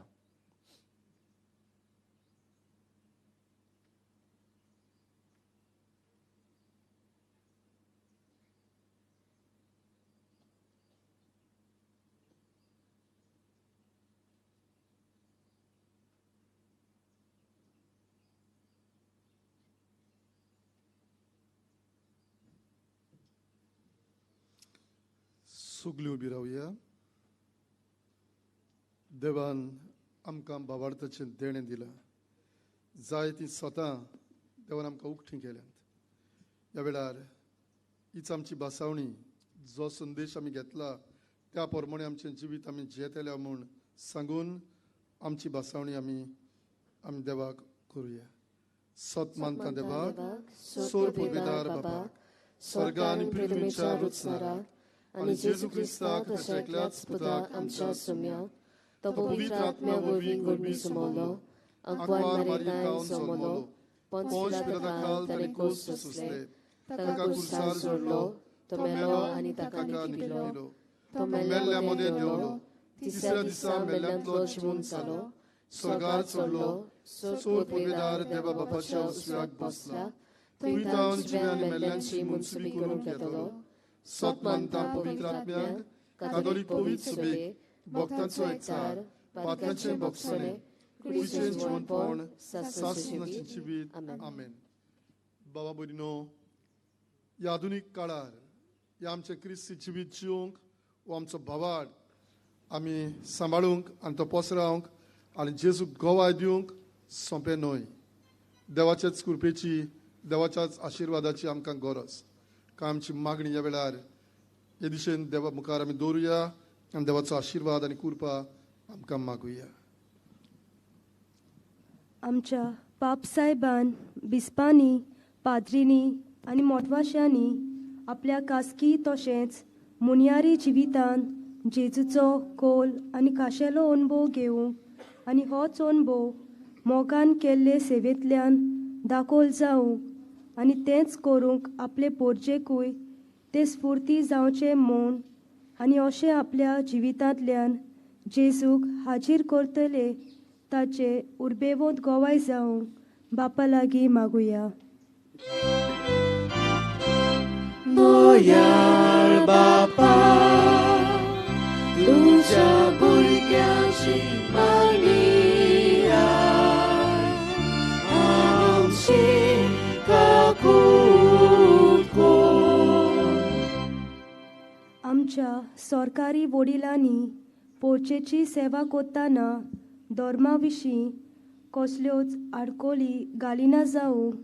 सगळीं उबी रावया. देवान आमकां बाबार्थाचें देणें दिलां, जाय ती स्वता देवान आमकां उकटीं केल्यांत. ह्या वेळार हीच आमची भासावणी, जो संदेश आमी घेतला त्या प्रमाणे आमचें जिवीत आमी जियेतले म्हूण सांगून आमची भासावणी आमी आमी देवाक करुया. सत मानता देवाक, सोर पुर्वेदार बाबाक, स्वर्ग आनी पृथ्वीच्या रचणाराक, आनी जेजू क्रिस्ताक ताच्या एकल्याच पुताक आमच्या सोम्याक, तो पवित्र आत्म्या वरवीं गोडमी सुमलो, आंकवार मारियेंत जल्मलो, पोंच पिलाता ताणें कोस सोंसले, ताका कुर्सार जोडलो, तो मेलो आनी ताका निपिलो, तो मेल्ल्या मदें देंवलो, तिसऱ्या दिसा मेल्ल्यांतलो जिवून जालो, स्वर्गार चडलो, सोर पुर्वेदार देवा बापाच्या उजव्याक बसला, थंय तावन जिव्या आनी मेल्ल्यांची मुनसुबी करूंक येतलो. सत मानता पवित्र आत्म्याक, कातोलीक पवित्र सभेक, भक्तांचो एकचार, पातकांचें भोगसणें, कुडीचें जिवनपण, सासणाचें जिवीत. आमेन. बाबा भयणीनो, ह्या आधुनीक काळार ह्या आमचें क्रिस्ती जिवीत जिवंक वो आमचो भावार्थ आमी सांबाळूंक आनी तो पसरावंक आनी जेजूक गोवाय दिवंक सोंपें न्हय. देवाच्याच कृपेची, देवाच्याच आशिर्वादाची आमकां गरज. काय आमची मागणी ह्या वेळार हे दिशेन देवा मुखार आमी दवरुया. आनी देवाचो आशिर्वाद आनी कृपा आमकां मागुया. आमच्या पापसाहेबान, बिस्पांनी, पाद्रींनी आनी मोटवाशांनी आपल्या खासगी तशेंच मुनियारी जिवितांत जेजूचो कोल आनी खाशेलो अणभव घेवंक आनी होच अणभव मोगान केल्ले सेवेंतल्यान दाखोल जावंक आनी तेंच करूंक आपले पोरजेकूय ते स्फुर्ती जावचें म्हूण आनी अशें आपल्या जिवितांतल्यान जेजूक हाजीर करतले ताचे उर्बेवंत गोवाय जावंक बापा लागीं मागुया. दयाळ बापा, तुझ्या भुरग्यांची मागणी आमची काकूट कर. आमच्या सरकारी वडिलांनी पोर्चेची सेवा करतना धर्मा विशीं कसल्योच आडकोली घालिना जावंक,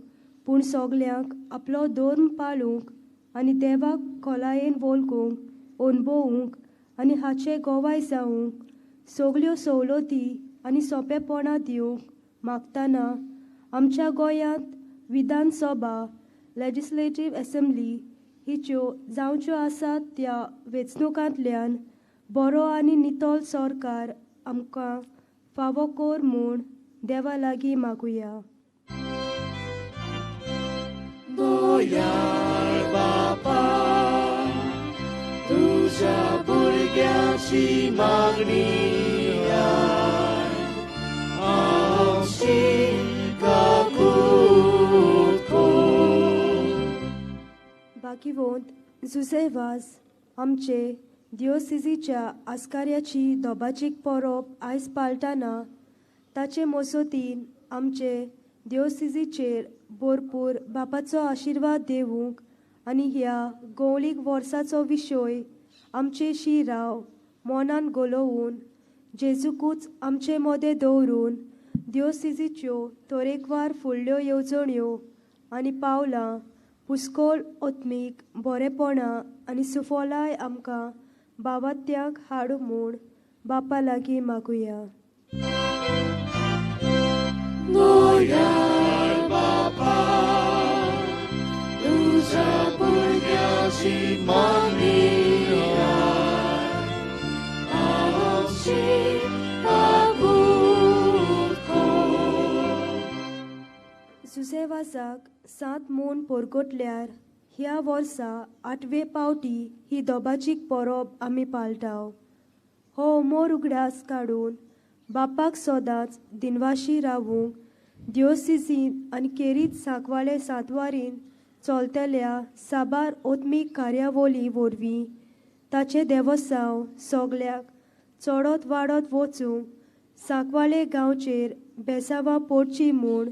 पूण सगल्यांक आपलो धर्म पाळूंक आनी देवाक खोलायेन वळखूंक, अणभवूंक आनी हाचे गोवाय जावंक सगल्यो सवलती आनी सोंपेपणां दिवंक मागतना आमच्या गोंयांत विधानसभा, लेजिस्लेटीव एसेंब्ली हिच्यो जावच्यो आसात त्या वेंचणुकांतल्यान बरो आनी नितळ सरकार आमकां फावो कर म्हूण देवा लागीं मागुया. दयाळ बापा, तुझ्या भुरग्यांची मागणी आमची काकूट कर. बाकीवंत जुझे वाज आमचे दियोसिजीच्या आस्कार्याची दोबाजीक परब आयज पाळटाना ताचे मजतीन आमचे दियोसिजीचेर भरपूर बापाचो आशिर्वाद देवूंक आनी ह्या गवळीक वर्साचो विशय आमचे शिराव मनान गोलोवन जेजूकूच आमचे मदें दवरून दियोसिजीच्यो तरेकवार फुडल्यो येवजण्यो आनी पावलां पुस्कोळ आत्मीक बरेपणां आनी सुफलाय आमकां बावात्याक हाडू म्हूण बापा लागीं मागुया. दयाळ बापा, तुझ्या भुरग्यांची मागणी आमची काकूट कर. जुझे वाजाक 7 म्हूण परगटल्यार ह्या वर्सा 8वे पावटी ही दोबाजीक परब आमी पाळटाव. हो अमोर उगडास काडून बापाक सदांच दिनवाशी रावूंक दियोसिजीन आनी केरीत सांकवाळे सांतवारीन चलतल्या साबार आत्मीक कार्यावळी वरवीं ताचें देवस्सांव सगल्याक चडत वाडत वचूंक सांकवाळे गांवचेर बेसावां पडची म्हूण,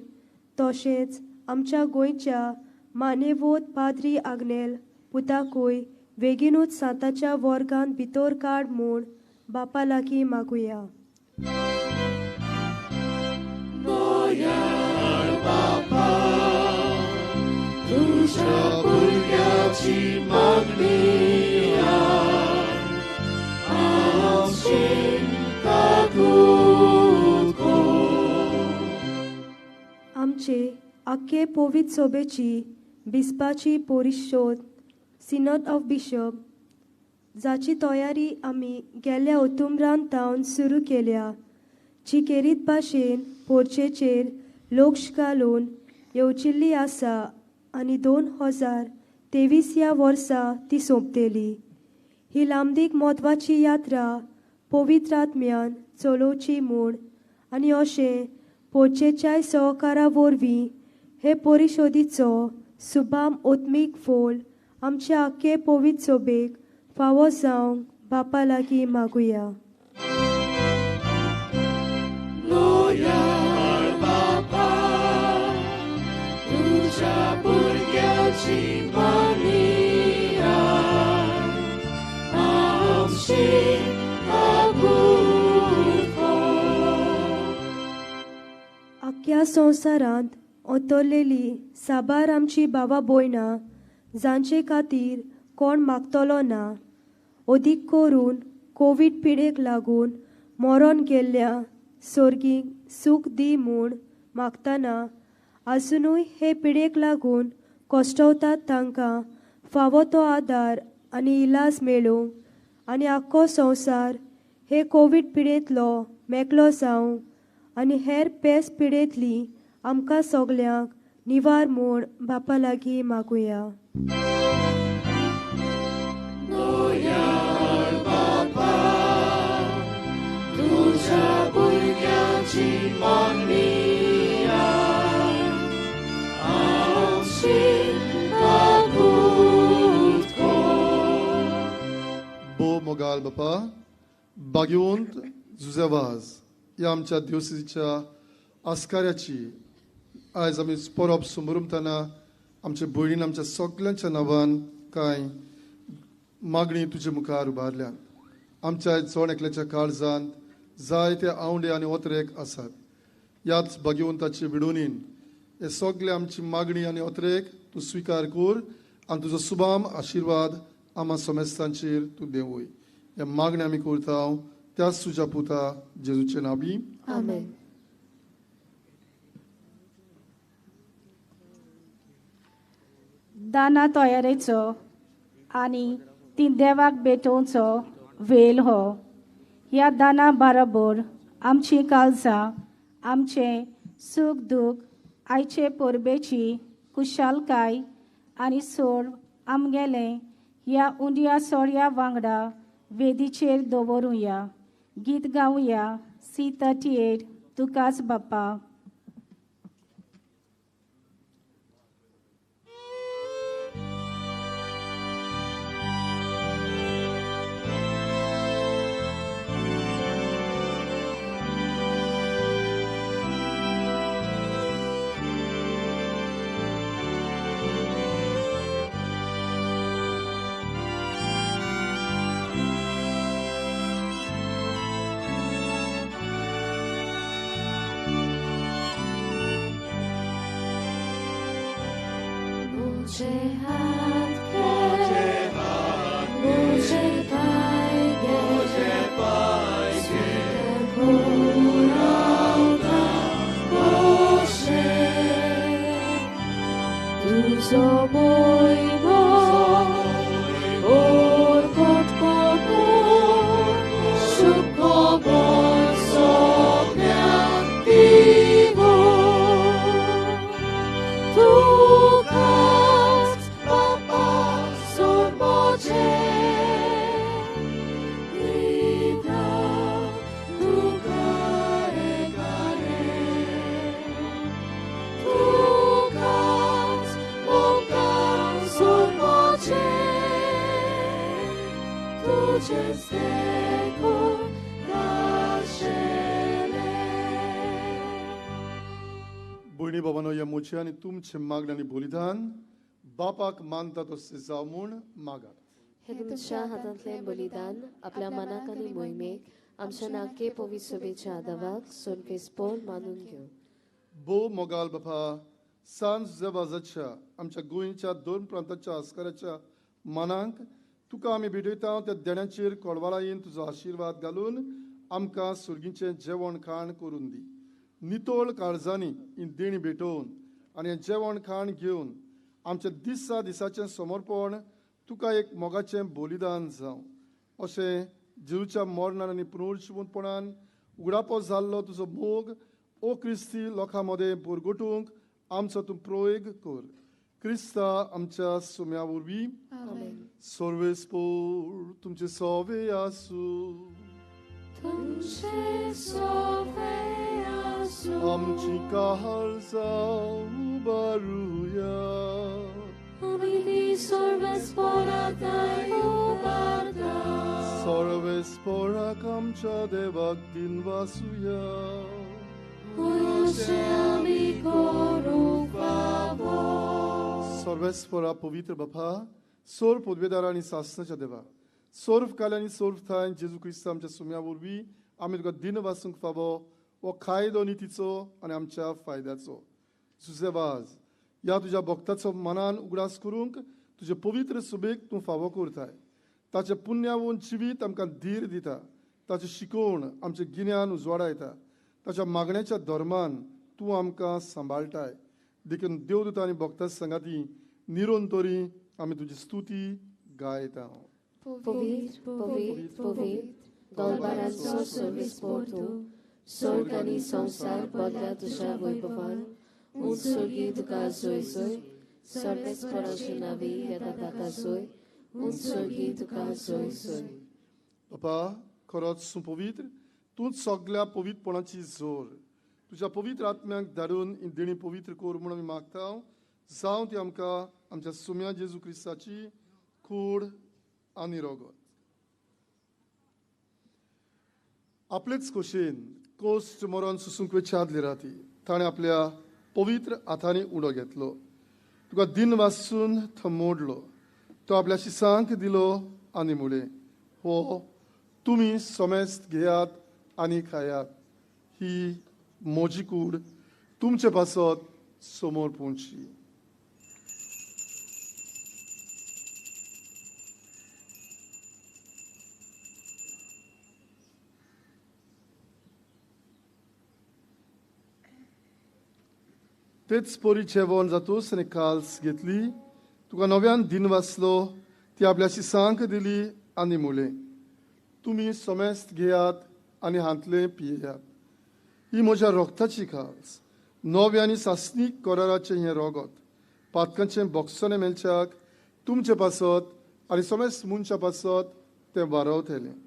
तशेंच आमच्या गोंयच्या मानेवोत पाद्री आग्नेल पुताकूय बेगीनूच सांताच्या वर्गांत भितर काड म्हूण बापा लागीं मागुया. दयाळ बापा, तुझ्या भुरग्यांची मागणी आमची काकूट कर. आमचे आख्खे पवित्र सभेची बिस्पाची परिशोद सिनॉड ऑफ बिशप जाची तयारी आमी गेल्या ओतुमरान तावन सुरू केल्या, जी केरीत भाशेन पोर्चेचेर लक्ष घालून येवचिल्ली आसा आनी 2023 ह्या वर्सा ती सोंपतली. ही लांबदीक म्हत्वाची यात्रा पवित्र आत्म्यान चलोवची म्हूण आनी अशें पोर्चेच्याय सहकारा वरवीं हे परिशोदीचो सुबाम आत्मीक फोल आमच्या आख्खे पवित्र सभेक फावो जावंक बापा लागीं मागुया. दयाळ बापा, तुझ्या भुरग्यांची मागणी आमची काकूट कर. आख्ख्या संवसारांत ओतरलेली साबार आमची बाबा भयणां जांचे खातीर कोण मागतलो ना, अदीक करून कोवीड पिडेक लागून मरोन गेल्ल्या सोर्गीक सूख दी म्हूण मागतना आजुनूय हे पिडेक लागून कश्टवतात तांकां फावो तो आदार आनी इलाज मेळूंक आनी आख्खो संवसार हे कोवीड पिडेंतलो मेकळो जावंक आनी हेर पेस पिडेंतली आमकां सगल्यांक निवार म्हूण बापा लागीं मागुया. तुझ्या भुरग्याची मागणी आमची काकूत कर. भोव मोगाल बापा, भाग्यवंत जुजेवाज ह्या आमच्या दिवसीच्या आस्काऱ्याची आयज आमी परब सुमरुमतना आमच्या भयणीन आमच्या सगल्यांच्या नांवान कांय मागणी तुजे मुखार उबारल्यात. आमच्या जण एकल्याच्या काळजांत जायते आवंडे आनी ओतरेक आसात. ह्याच भाग्यवंताचे विडोनीन हे सगळे आमची मागणी आनी ओतरेक तूं स्विकार कर आनी तुजो सुबाम आशिर्वाद आमा समेस्तांचेर तूं देंवय. हे मागणी आमी करता त्याच तुज्या पुता जेजूचे नांवी. आमेन. दाना तयारेचो आनी ती देवाक भेटोवचो वेल हो. ह्या दाना बरोबर आमची काळजां आमचें सूख दूख आयचे परबेची कुशालकाय आनी सोड आमगेलें ह्या उंड्या सोऱ्या वांगडा वेदीचेर दवरुया. गीत गावया C38 तुकाच बाप्पा. मुझे हाथ के मुझे पाएंगे तुझो मोयमो ओरकोट कोरू सुखबोन सगळ्यांक दिवो तुकाच बापा सोडमोचे दिता तुका एकारे तुकाच मोगान सोडमोचे तुजेच देखून आशिल्लें. भयणी बाबांनो, ह्या म्हजें आनी तुमचें मागणें आनी बलिदान बापाक मानता तशें जावं म्हूण मागात. हे तुमच्या हातांतलें बलिदान आपल्या मनाक आनी मोहिमेक आमच्या नाके पवित्र सभेच्या आदावाक सोनपेसपोल मानून घेवं. भोव मोगाल बापा, सांज जुजेवाजाच्या आमच्या गोंयच्या दोन प्रांताच्या आस्काराच्या मनांक तुका आमी भेटयता. त्या देण्याचेर कोडवाळायेन तुजो आशिर्वाद घालून आमकां सुर्गीचें जेवण खाण करून दी. नितळ काळजांनी ही देणी भेटोवन आनी हें जेवण खाण घेवन आमच्या दिसा दिसाचें समर्पण तुका एक मोगाचें बलिदान जावं. अशें जेजूच्या मरणान आनी पुनर्जिवंतपणान उगडापो जाल्लो तुजो मोग ओ क्रिस्ती लोकां मदें भरगटूंक आमचो तूं प्रयोग कर. क्रिस्ता आमच्या सुम्या वरवीं. सर्वेस्पोर तुमचे सोवे आसूं. तुमचे सोवे आसूं. आमची काळजां उबारुया. आमी ती सर्वेस्पोराक उबारता. सर्वेस्पोराक आमच्या देवाक दिनवासुया. अशें आमी करूंक फावो. सर्वेस्पोरा पवित्र बापा, सोर पदवेदार आनी सासणाच्या देवा, सोर्फ काल आनी सोर्फ थांय जेजू क्रिस्त आमच्या सुम्या वरवीं आमी तुका दिनवासूंक फावो हो कायदो नितीचो आनी आमच्या फायद्याचो. जुजेवाज ह्या तुज्या भक्ताचो मनान उगडास करूंक तुजे पवित्र सुबेक तूं फावो करताय. ताचें पुण्यावून जिवीत आमकां धीर दिता, ताचें शिकोवण आमचें गिन्यान उजवाडायता, ताच्या मागण्याच्या धर्मान तूं आमकां सांबाळटाय. देखून देवदूत आनी भक्ता संगाती निरोन तरी आमी तुजी स्तुती गायता. पवित्र पवित्र पवित्र दोलबारांचो सर्वेस्पोर तूं, स्वर्ग आनी संवसार बदला तुज्या वैभवान. उंच स्वर्गी तुका जोय जोय, सर्वेस्पोराचे नांवी येता ताका जोय, उंच स्वर्गी तुका जोय जोय. बापा, खरोच तूं पवित्र, तूंच सगल्या पवित्रपणाची जोर. तुज्या पवित्र आत्म्याक धाडून ही देणी पवित्र कर म्हूण आमी मागता. जावं ती आमकां आमच्या सुम्या जेजू क्रिस्ताची कूड आनी रगत. आपलेच खोशेन कोश्ट मरण सुसूंक वेच्या आदले राती ताणें आपल्या पवित्र हातांनी उडो घेतलो, तुका दिन वासून थंय मोडलो, तो आपल्या शिसांक दिलो आनी म्हणलें, हो तुमी समेस्त घेयात आनी खायात, ही म्हजी कूड तुमचे पासत समोर पोवची. तेच परी जेवण जातूच आनी काल्स घेतली, तुका नव्यान दिन वाचलो, ती आपल्या शिसांक दिली आनी म्हणलें, तुमी समेस्त घेयात आनी हांतलें पियेयात, ही म्हज्या रोगताची खास, नव्या आनी सासणीक कराराचें हें रोगत, पातकांचें बोगसणें मेळच्याक तुमचे पासत आनी समेस्त मनशा पासत तें वारवतलें.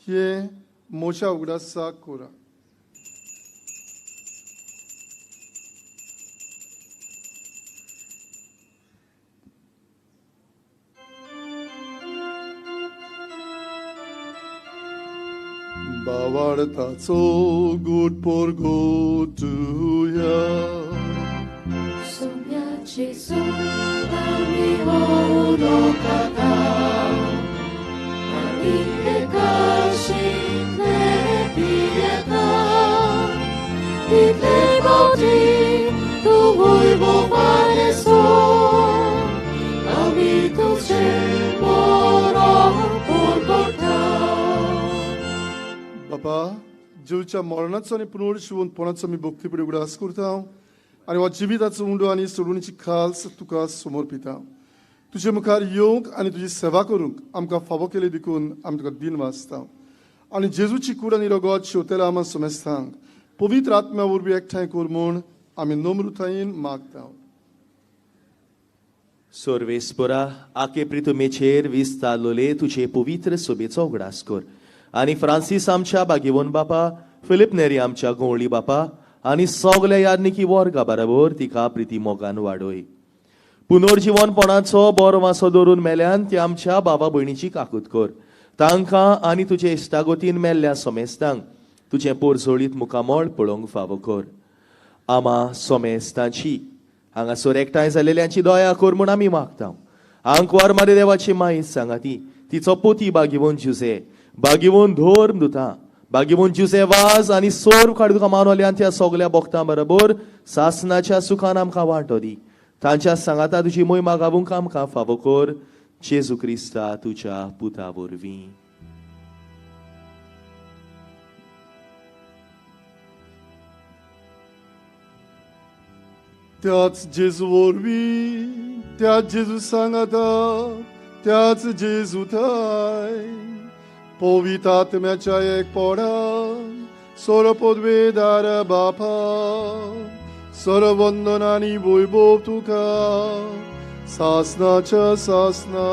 हें म्हज्या उगडासाक करा. बावाडताचो गुट पोरगोतुया सोम्याचे आमी हो उदो आनी एकाशितले पियेता, तितले फावटी तूं वैभवान सो आमी तुजें मरण पोरगोता. बापा, जेजूच्या मरणाचो आनी पुनर्जिवंतपणाचो आमी भक्तीपणी उगडास करता आनी हो जिविताचो उंडो आनी सोडवणीची खास तुका समर्पिता. तुजे मुखार येवंक आनी तुजी सेवा करूंक आमकां फावो केली देखून आमी तुका दिन वाचता. आनी जेजूची कूड आनी रगत शेवतेल्या आमा समेस्तांक पवित्र आत्म्या वरवीं एकठांय कर म्हूण आमी नम्रतायेन मागता. सर्वेस्पोरा, आके प्रितुमेचेर विस्तारलोले तुजे पवित्र सोबेचो उगडास कर आनी फ्रांसीस आमच्या बागेवन बापा, फिलीप नेरी आमच्या गवळी बापा आनी सगल्या यादनिकी वर्गा बराबर तिका प्रिती मोगान वाडय. पुनर्जिवनपणाचो बरो वासो दवरून मेल्यान ती आमच्या बाबा भयणीची काकूत कर. तांकां आनी तुजे इश्टागतीन मेल्ल्या सोमेस्तांक तुजें पोरजोळीत मुखामळ पळोवंक फावो कर. आमा सोमेस्तांची हांगासर एकठांय जाल्ल्यांची दया कर म्हूण आमी मागता. आंकवार मारी देवाची मायेस्त सांगाती तिचो पोती बागेवन जुजे, बागेवन धर्म दुता, बागेवन जुजे वाज आनी सोर काडून तुका मानवल्यान त्या सगल्या भक्तां बरोबर सासनाच्या सुखान आमकां वांटो दी. तांच्या सांगाता तुजी मोहिमा गावूंक आमकां फावो कर, जेजू क्रिस्ता तुज्या पुता वरवीं. त्याच जेजू वरवीं, त्याच जेजू सांगाता, त्याच जेजू थाय पवित्र आत्म्याच्या एकपणान सर्वपदवेदार बापा, सर्ववंदन आनी वैभव तुका सासनाच्या सासना.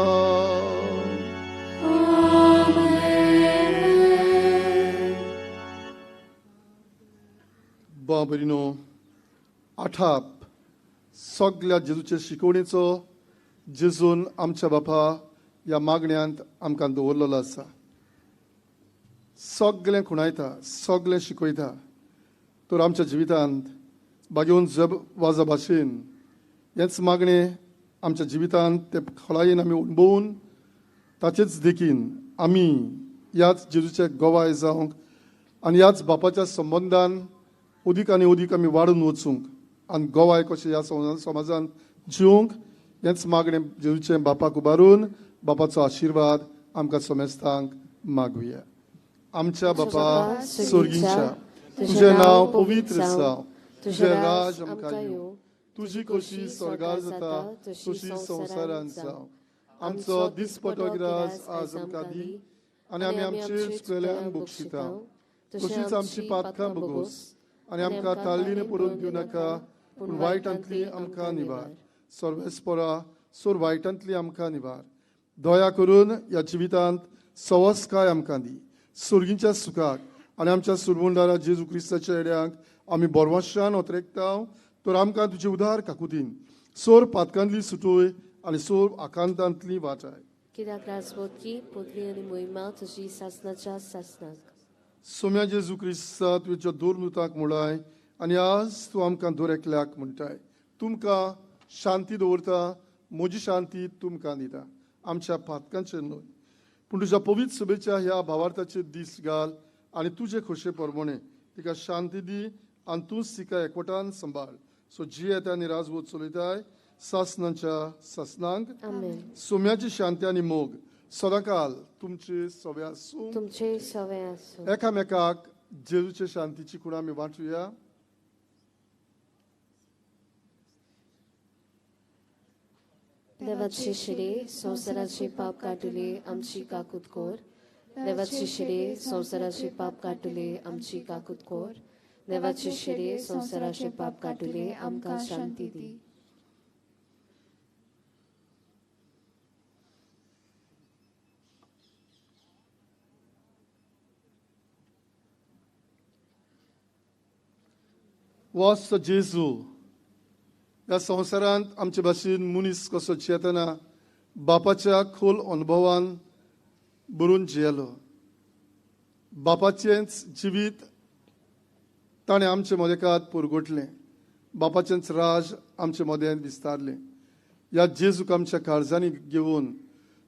बाबरीनो, आठाप सगल्या जेजूचे शिकवणेचो जेजून आमच्या बापा ह्या मागण्यांत आमकां दवरलेलो आसा. सगळें खुणायता, सगळें शिकयता. तर आमच्या जिवितांत बागेवन जब वाजा भाशेन हेंच मागणें आमच्या जिवितांत ते खोलायेन आमी अणभवून ताचेच देखीन आमी ह्याच जेजूचे गवाय जावंक आनी ह्याच बापाच्या संबंदान अदीक आनी अदीक आमी वाडून वचूंक आनी गवाय कशें ह्या समाजान जिवंक हेंच मागणें जेजूचें बापाक उबारून बापाचो आशिर्वाद आमकां समेस्तांक मागुया. आमच्या बापा सोर्गींच्या, तुजें नांव पवित्र जावं, तुजें राज आमकां येवं, तुजी खोशी स्वर्गार जाता तशी संवसारांत जावं. आमचो दिसपटो ग्रास आज आमकां दी आनी आमी आमचेर चुकलेल्यांक बक्षिता तशीच आमची पातकां भोगोस आनी आमकां ताल्लीन पुरोवन दिवं नाका, पूण वायटांतली आमकां निवार. सर्वेस्परा सोर वायटांतली आमकां निवार. दया करून ह्या जिवितांत सवस्काय आमकां दी, सुर्गींच्या सुखाक आनी आमच्या सुरबुंडारा जेजू क्रिस्ताच्या येड्यांक आमी बोरवाशान ओतरेकता. तर आमकां तुजे उदार काकुतीन सोर पातकांतली सुटोय आनी सोर आकांतांतली वाटाय. कित्याक राजवटकी पदवी आनी मोहिमा तुजी सासनाच्या सासनाक. सोम्या जेजू क्रिस्ता, तुज्या दोर मृताक मुळाय आनी आज तूं आमकां दर एकल्याक म्हणटाय, तुमकां शांती दवरता, म्हजी शांती तुमकां दिता. आमच्या पातकांचेर न्हय पूण तुज्या पवित्र सभेच्या ह्या भावार्थाचेर दीस घाल आनी तुजे खोशे प्रमाणे तिका शांती दी आनी तूंच तिका एकवटान सांबाळ. सो जी येता आनी राजवट चलयताय सासनाच्या सासनांक. सोम्याची शांती आनी मोग सदांकाल तुमचे सवे आसूं, तुमचे सवे आसूं. एकामेकाक जेजूचे शांतीची खुणा आमी वांटुया. देवाचे शिरे संवसाराचे पाप काडटले आमची काकूत कोर. देवाचे शिरे संवसाराचे पाप काडटले आमची काकूत कोर. देवाचे शिरे संवसाराचे पाप काडटले आमकां शांती दी. वास जेजू ह्या संवसारांत आमचे भाशेन मनीस कसो जियेतना बापाच्या खोल अनुभवान भरून जियेलो. बापाचेंच जिवीत ताणें आमचे मदेकात पुरगोटलें, बापाचेंच राज आमचे मदेंत विस्तारलें. ह्या जेजूक आमच्या काळजांनी घेवन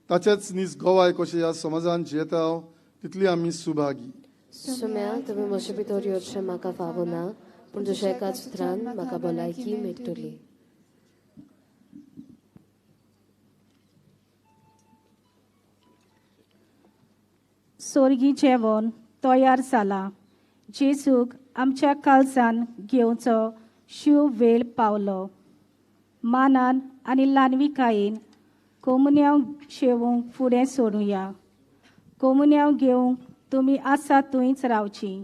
ताचेच नीज गोवाय कशें ह्या समाजान जियेता तितली आमी सुभागी. सुम्या, तुमी म्हजे भितर येवचें म्हाका फावो ना, पूण तुज्या एकाच उतरान म्हाका भलायकी मेळटली. सोर्गी जेवण तयार जाला. जेजूक आमच्या काळजान घेवचो शिव वेळ पावलो. मानान आनी ल्हानविकायेन कोमुन्यांव शेवूंक फुडें सोडुया. कोमुन्यांव घेवंक तुमी आसा थंयच रावची.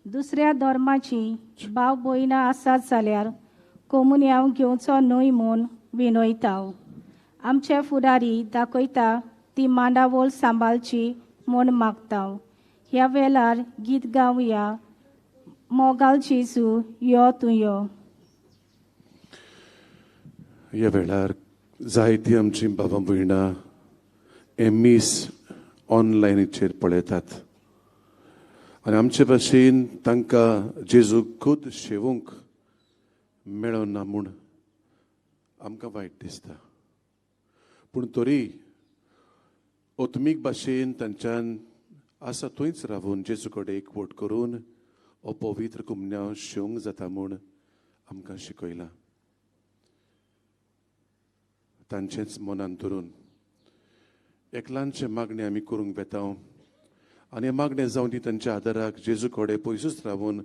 दुसऱ्या धर्माची भाव भयणां आसात जाल्यार कोमुन्यांव घेवचो न्हय म्हूण विनयता. आमचे फुडारी दाखयता ती मांडावळ सांबाळची म्हूण मागता. ह्या वेळार गीत गावया, मोगाल जेजू यो तूं यो. ह्या वेळार जायतीं आमचीं बाबा भयणां हें मीस ऑनलायनीचेर पळयतात आनी आमचे भाशेन तांकां जेजू खूद शेवूंक मेळना म्हूण आमकां वायट दिसता. पूण तरी आत्मीक भाशेन तांच्यान आसा थंयच रावून जेजू कडेन एकवट करून हो पवित्र कुमन्यांव शेवंक जाता म्हूण आमकां शिकयलां. तांचेंच मनान धरून एकलांचें मागणें आमी करूंक वेता आनी मागणें जावन ती तांच्या आदाराक जेजू कडेन पयसूच रावून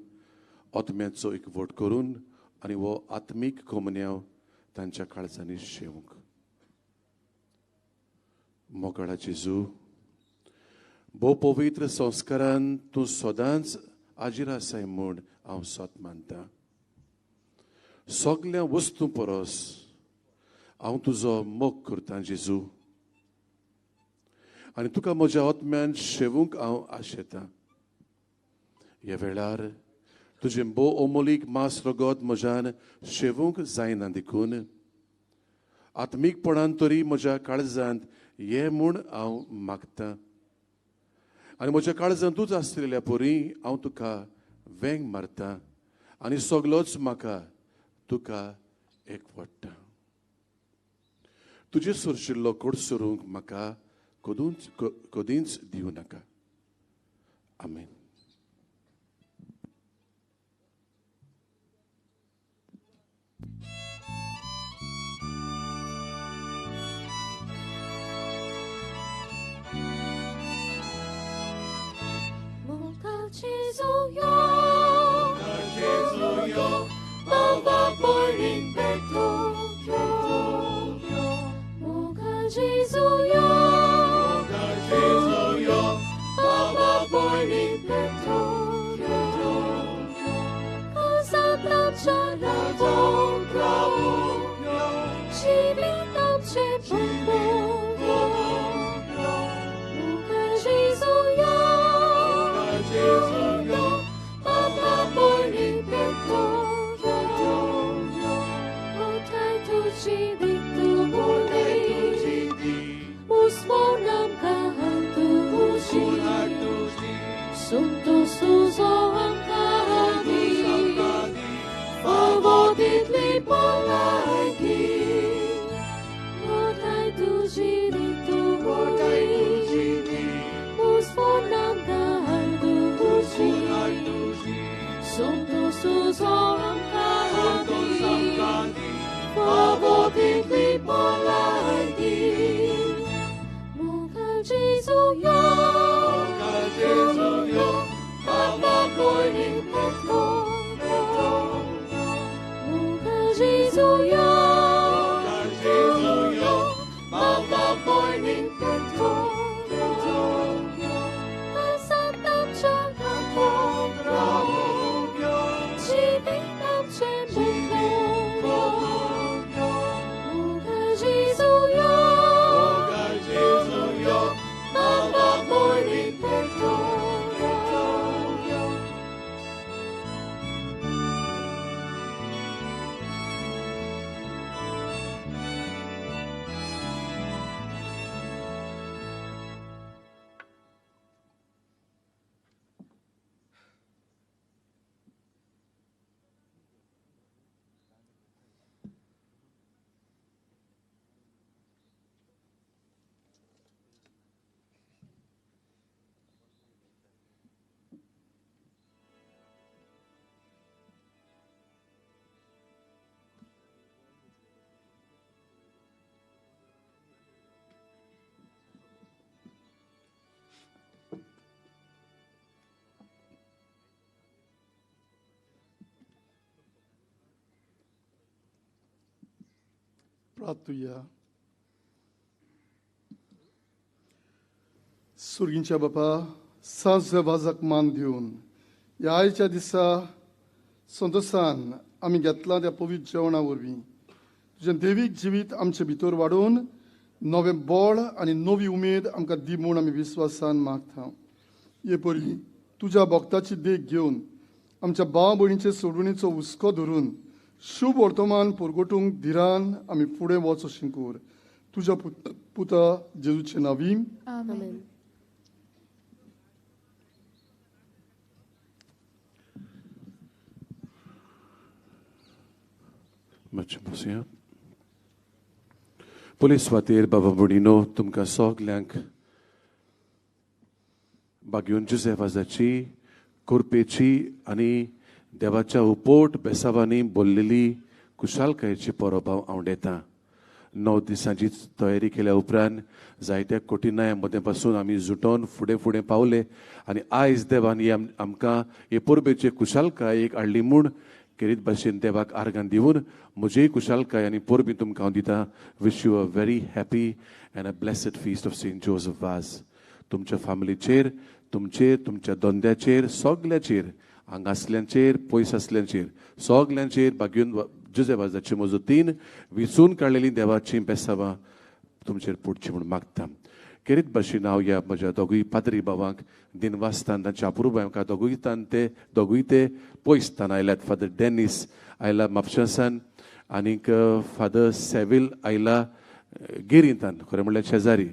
आत्म्याचो एकवट करून आनी हो आत्मीक कोमन्यांव तांच्या काळजांनी शेवंक. मोगाळा जेजू, भोव पवित्र संस्कारान तूं सदांच आजीर आसाय म्हूण हांव सत मानता. सगल्या वस्तू परस हांव तुजो मोग करतां जेजू आनी तुका म्हज्या आत्म्यान शेवूंक हांव आशेतां. ह्या वेळार तुजें भोव अमोलीक मांस रगत म्हज्यान शेवूंक जायना देखून आत्मीकपणान तरी म्हज्या काळजांत ये म्हूण हांव मागतां आनी म्हज्या काळजांतूच आसलेल्या परी हांव तुका वेंग मारता आनी सगलोच म्हाका तुका एकवट्टा. तुजे सरशिल्लो कोडसरूंक म्हाका कदींच दिवं नाका. आमेन. Jesu yo, Jesu yo, Baba poining peto yo, Moga Jesu yo, Jesu yo, Baba poining peto yo, Kasatam charabong yo, Chivitam chepong yo, Moga Jesu yo, Jesu yo, Baba poining peto yo, Otay tuji ditu muli, Musmonam kahantuji, Sunto suzo angkadi, Favoditli polagi. Otay tuji ditu muli, Musmonam kahantuji, Sunto suzo angkadi, Favoditli polagi. Moga Jesu yo, Jesu yo, Baba poining peto yo, Moga Jesu yo, Jesu yo, Baba poining peto yo, Kasatam charabong yo, Chivitam chepong yo, Moga Jesu yo, Jesu yo, Baba poining peto yo. प्रार्थुया. सुर्गींच्या बापा, सांज वाजाक मान दिवन ह्या आयच्या दिसा संतोसान आमी घेतला त्या पवित्र जेवणा वरवीं तुजें देवीक जिवीत आमचे भितर वाडोवन नवें बळ आनी नवी उमेद आमकां दी म्हूण आमी विस्वासान मागता. हे परी तुज्या भक्ताची देख घेवन आमच्या भाव भयणीचे सोडवणीचो हुस्को धरून शुभ वर्तमान परगटूंक धिरान आमी फुडें वच अशें कर. तुज्या पुता जेजूचे नांवी आमेन. मातशें बसया. पुलीस वातीर बाबा भयणीनो, तुमकां सगल्यांक बागयोन जुझेफ वाजाची कुरपेची आनी देवाच्या उपोट बेसावांनी बोल्लेली कुशालकायेची परब हांव आवडेता. 9 दिसांची तयारी केल्या उपरांत जायत्या कठिनाया मदें पासून आमी जुटोवन फुडें फुडें पावले आनी आयज देवान ही आमकां हे परबेचे कुशालकाय एक हाडली म्हूण केरीत भाशेन देवाक आर्गां दिवन म्हजीय कुशालकाय आनी परबी तुमकां हांव दिता. Wish you a very happy and a blessed feast of Saint Joseph Vaz. तुमच्या फामिलीचेर, तुमचेर, तुमच्या धंद्याचेर, सगल्याचेर, हांगासल्यांचेर, पयस आसल्यांचेर, सगल्यांचेर बागयोन जुझे वाजाचे मजतीन विचून काडलेली देवाची बेसावां तुमचेर पडची म्हूण मागता. केरीत भाशेन हांव ह्या म्हज्या दोगूय पाद्री बाबांक दिनवासतान तांच्या अपुरबाय आमकां दोगूय ते पयसतान आयल्यात. फादर डेनीस आयला म्हापशासान आनीक फादर सेवील आयला गिरींतान, खरें म्हणल्यार शेजारी.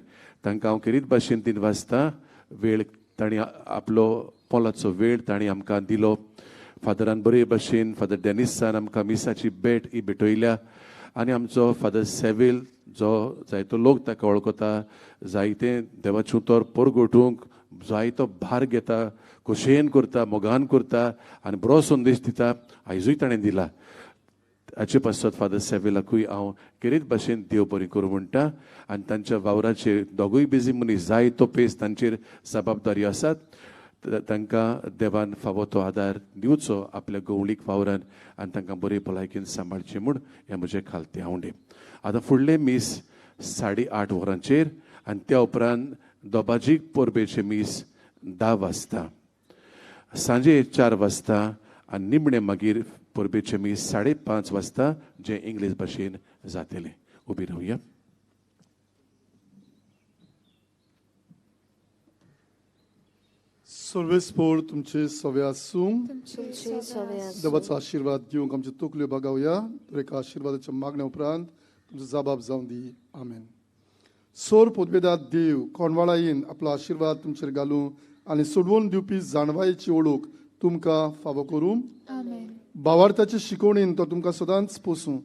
तांकां हांव केरीत भाशेन दिनवासता. वेळ तांणी आपलो मोलाचो वेळ तांणी आमकां दिलो. फादरान बरे भाशेन फादर डेनिसान आमकां मिसाची भेट ही भेटयल्या आनी आमचो फादर सेवील जो जायतो लोक ताका वळखता, जायते देवाचें उतर परगटूंक जायतो भार घेता, खोशयेन करता, मोगान करता आनी बरो संदेश दिता. आयजूय ताणें दिला. हाचे पासत फादर सेवेलाकूय हांव केरीत भाशेन देव बरें करूं म्हणटा आनी तांच्या वावराचेर दोगूय बिजी मनीस जायतो पेस तांचेर जबाबदारी आसात. तांकां देवान फावो तो आदार दिवचो आपल्या गवळीक वावरान आनी तांकां बरी भलायकेन सांबाळचें म्हूण हें म्हजें खालतें आवडे. आतां फुडलें मीस 8:30 वरांचेर आनी त्या उपरांत दोबाजीक परबेचें मीस 10 वाजता, सांजे 4 वाजता आनी निमणें मागीर परबेचें मीस 5:30 वाजता जें इंग्लीश भाशेन जातलें. उबी रावया. सर्वेस्पोर तुमचे सवे आसूं. देवाचो आशिर्वाद घेवंक आमच्यो तकल्यो बागावया. तर एका आशिर्वादाच्या मागण्या उपरांत तुमचो जबाब जावं दी. आमेन. सोर पोदवेदार देव कोणवाळायेन आपलो आशिर्वाद तुमचेर घालूं आनी सोडवून दिवपी जाणवायेची ओळख तुमकां फावो करूं. भावार्थाचे शिकवणीन तो तुमकां सदांच पोसूं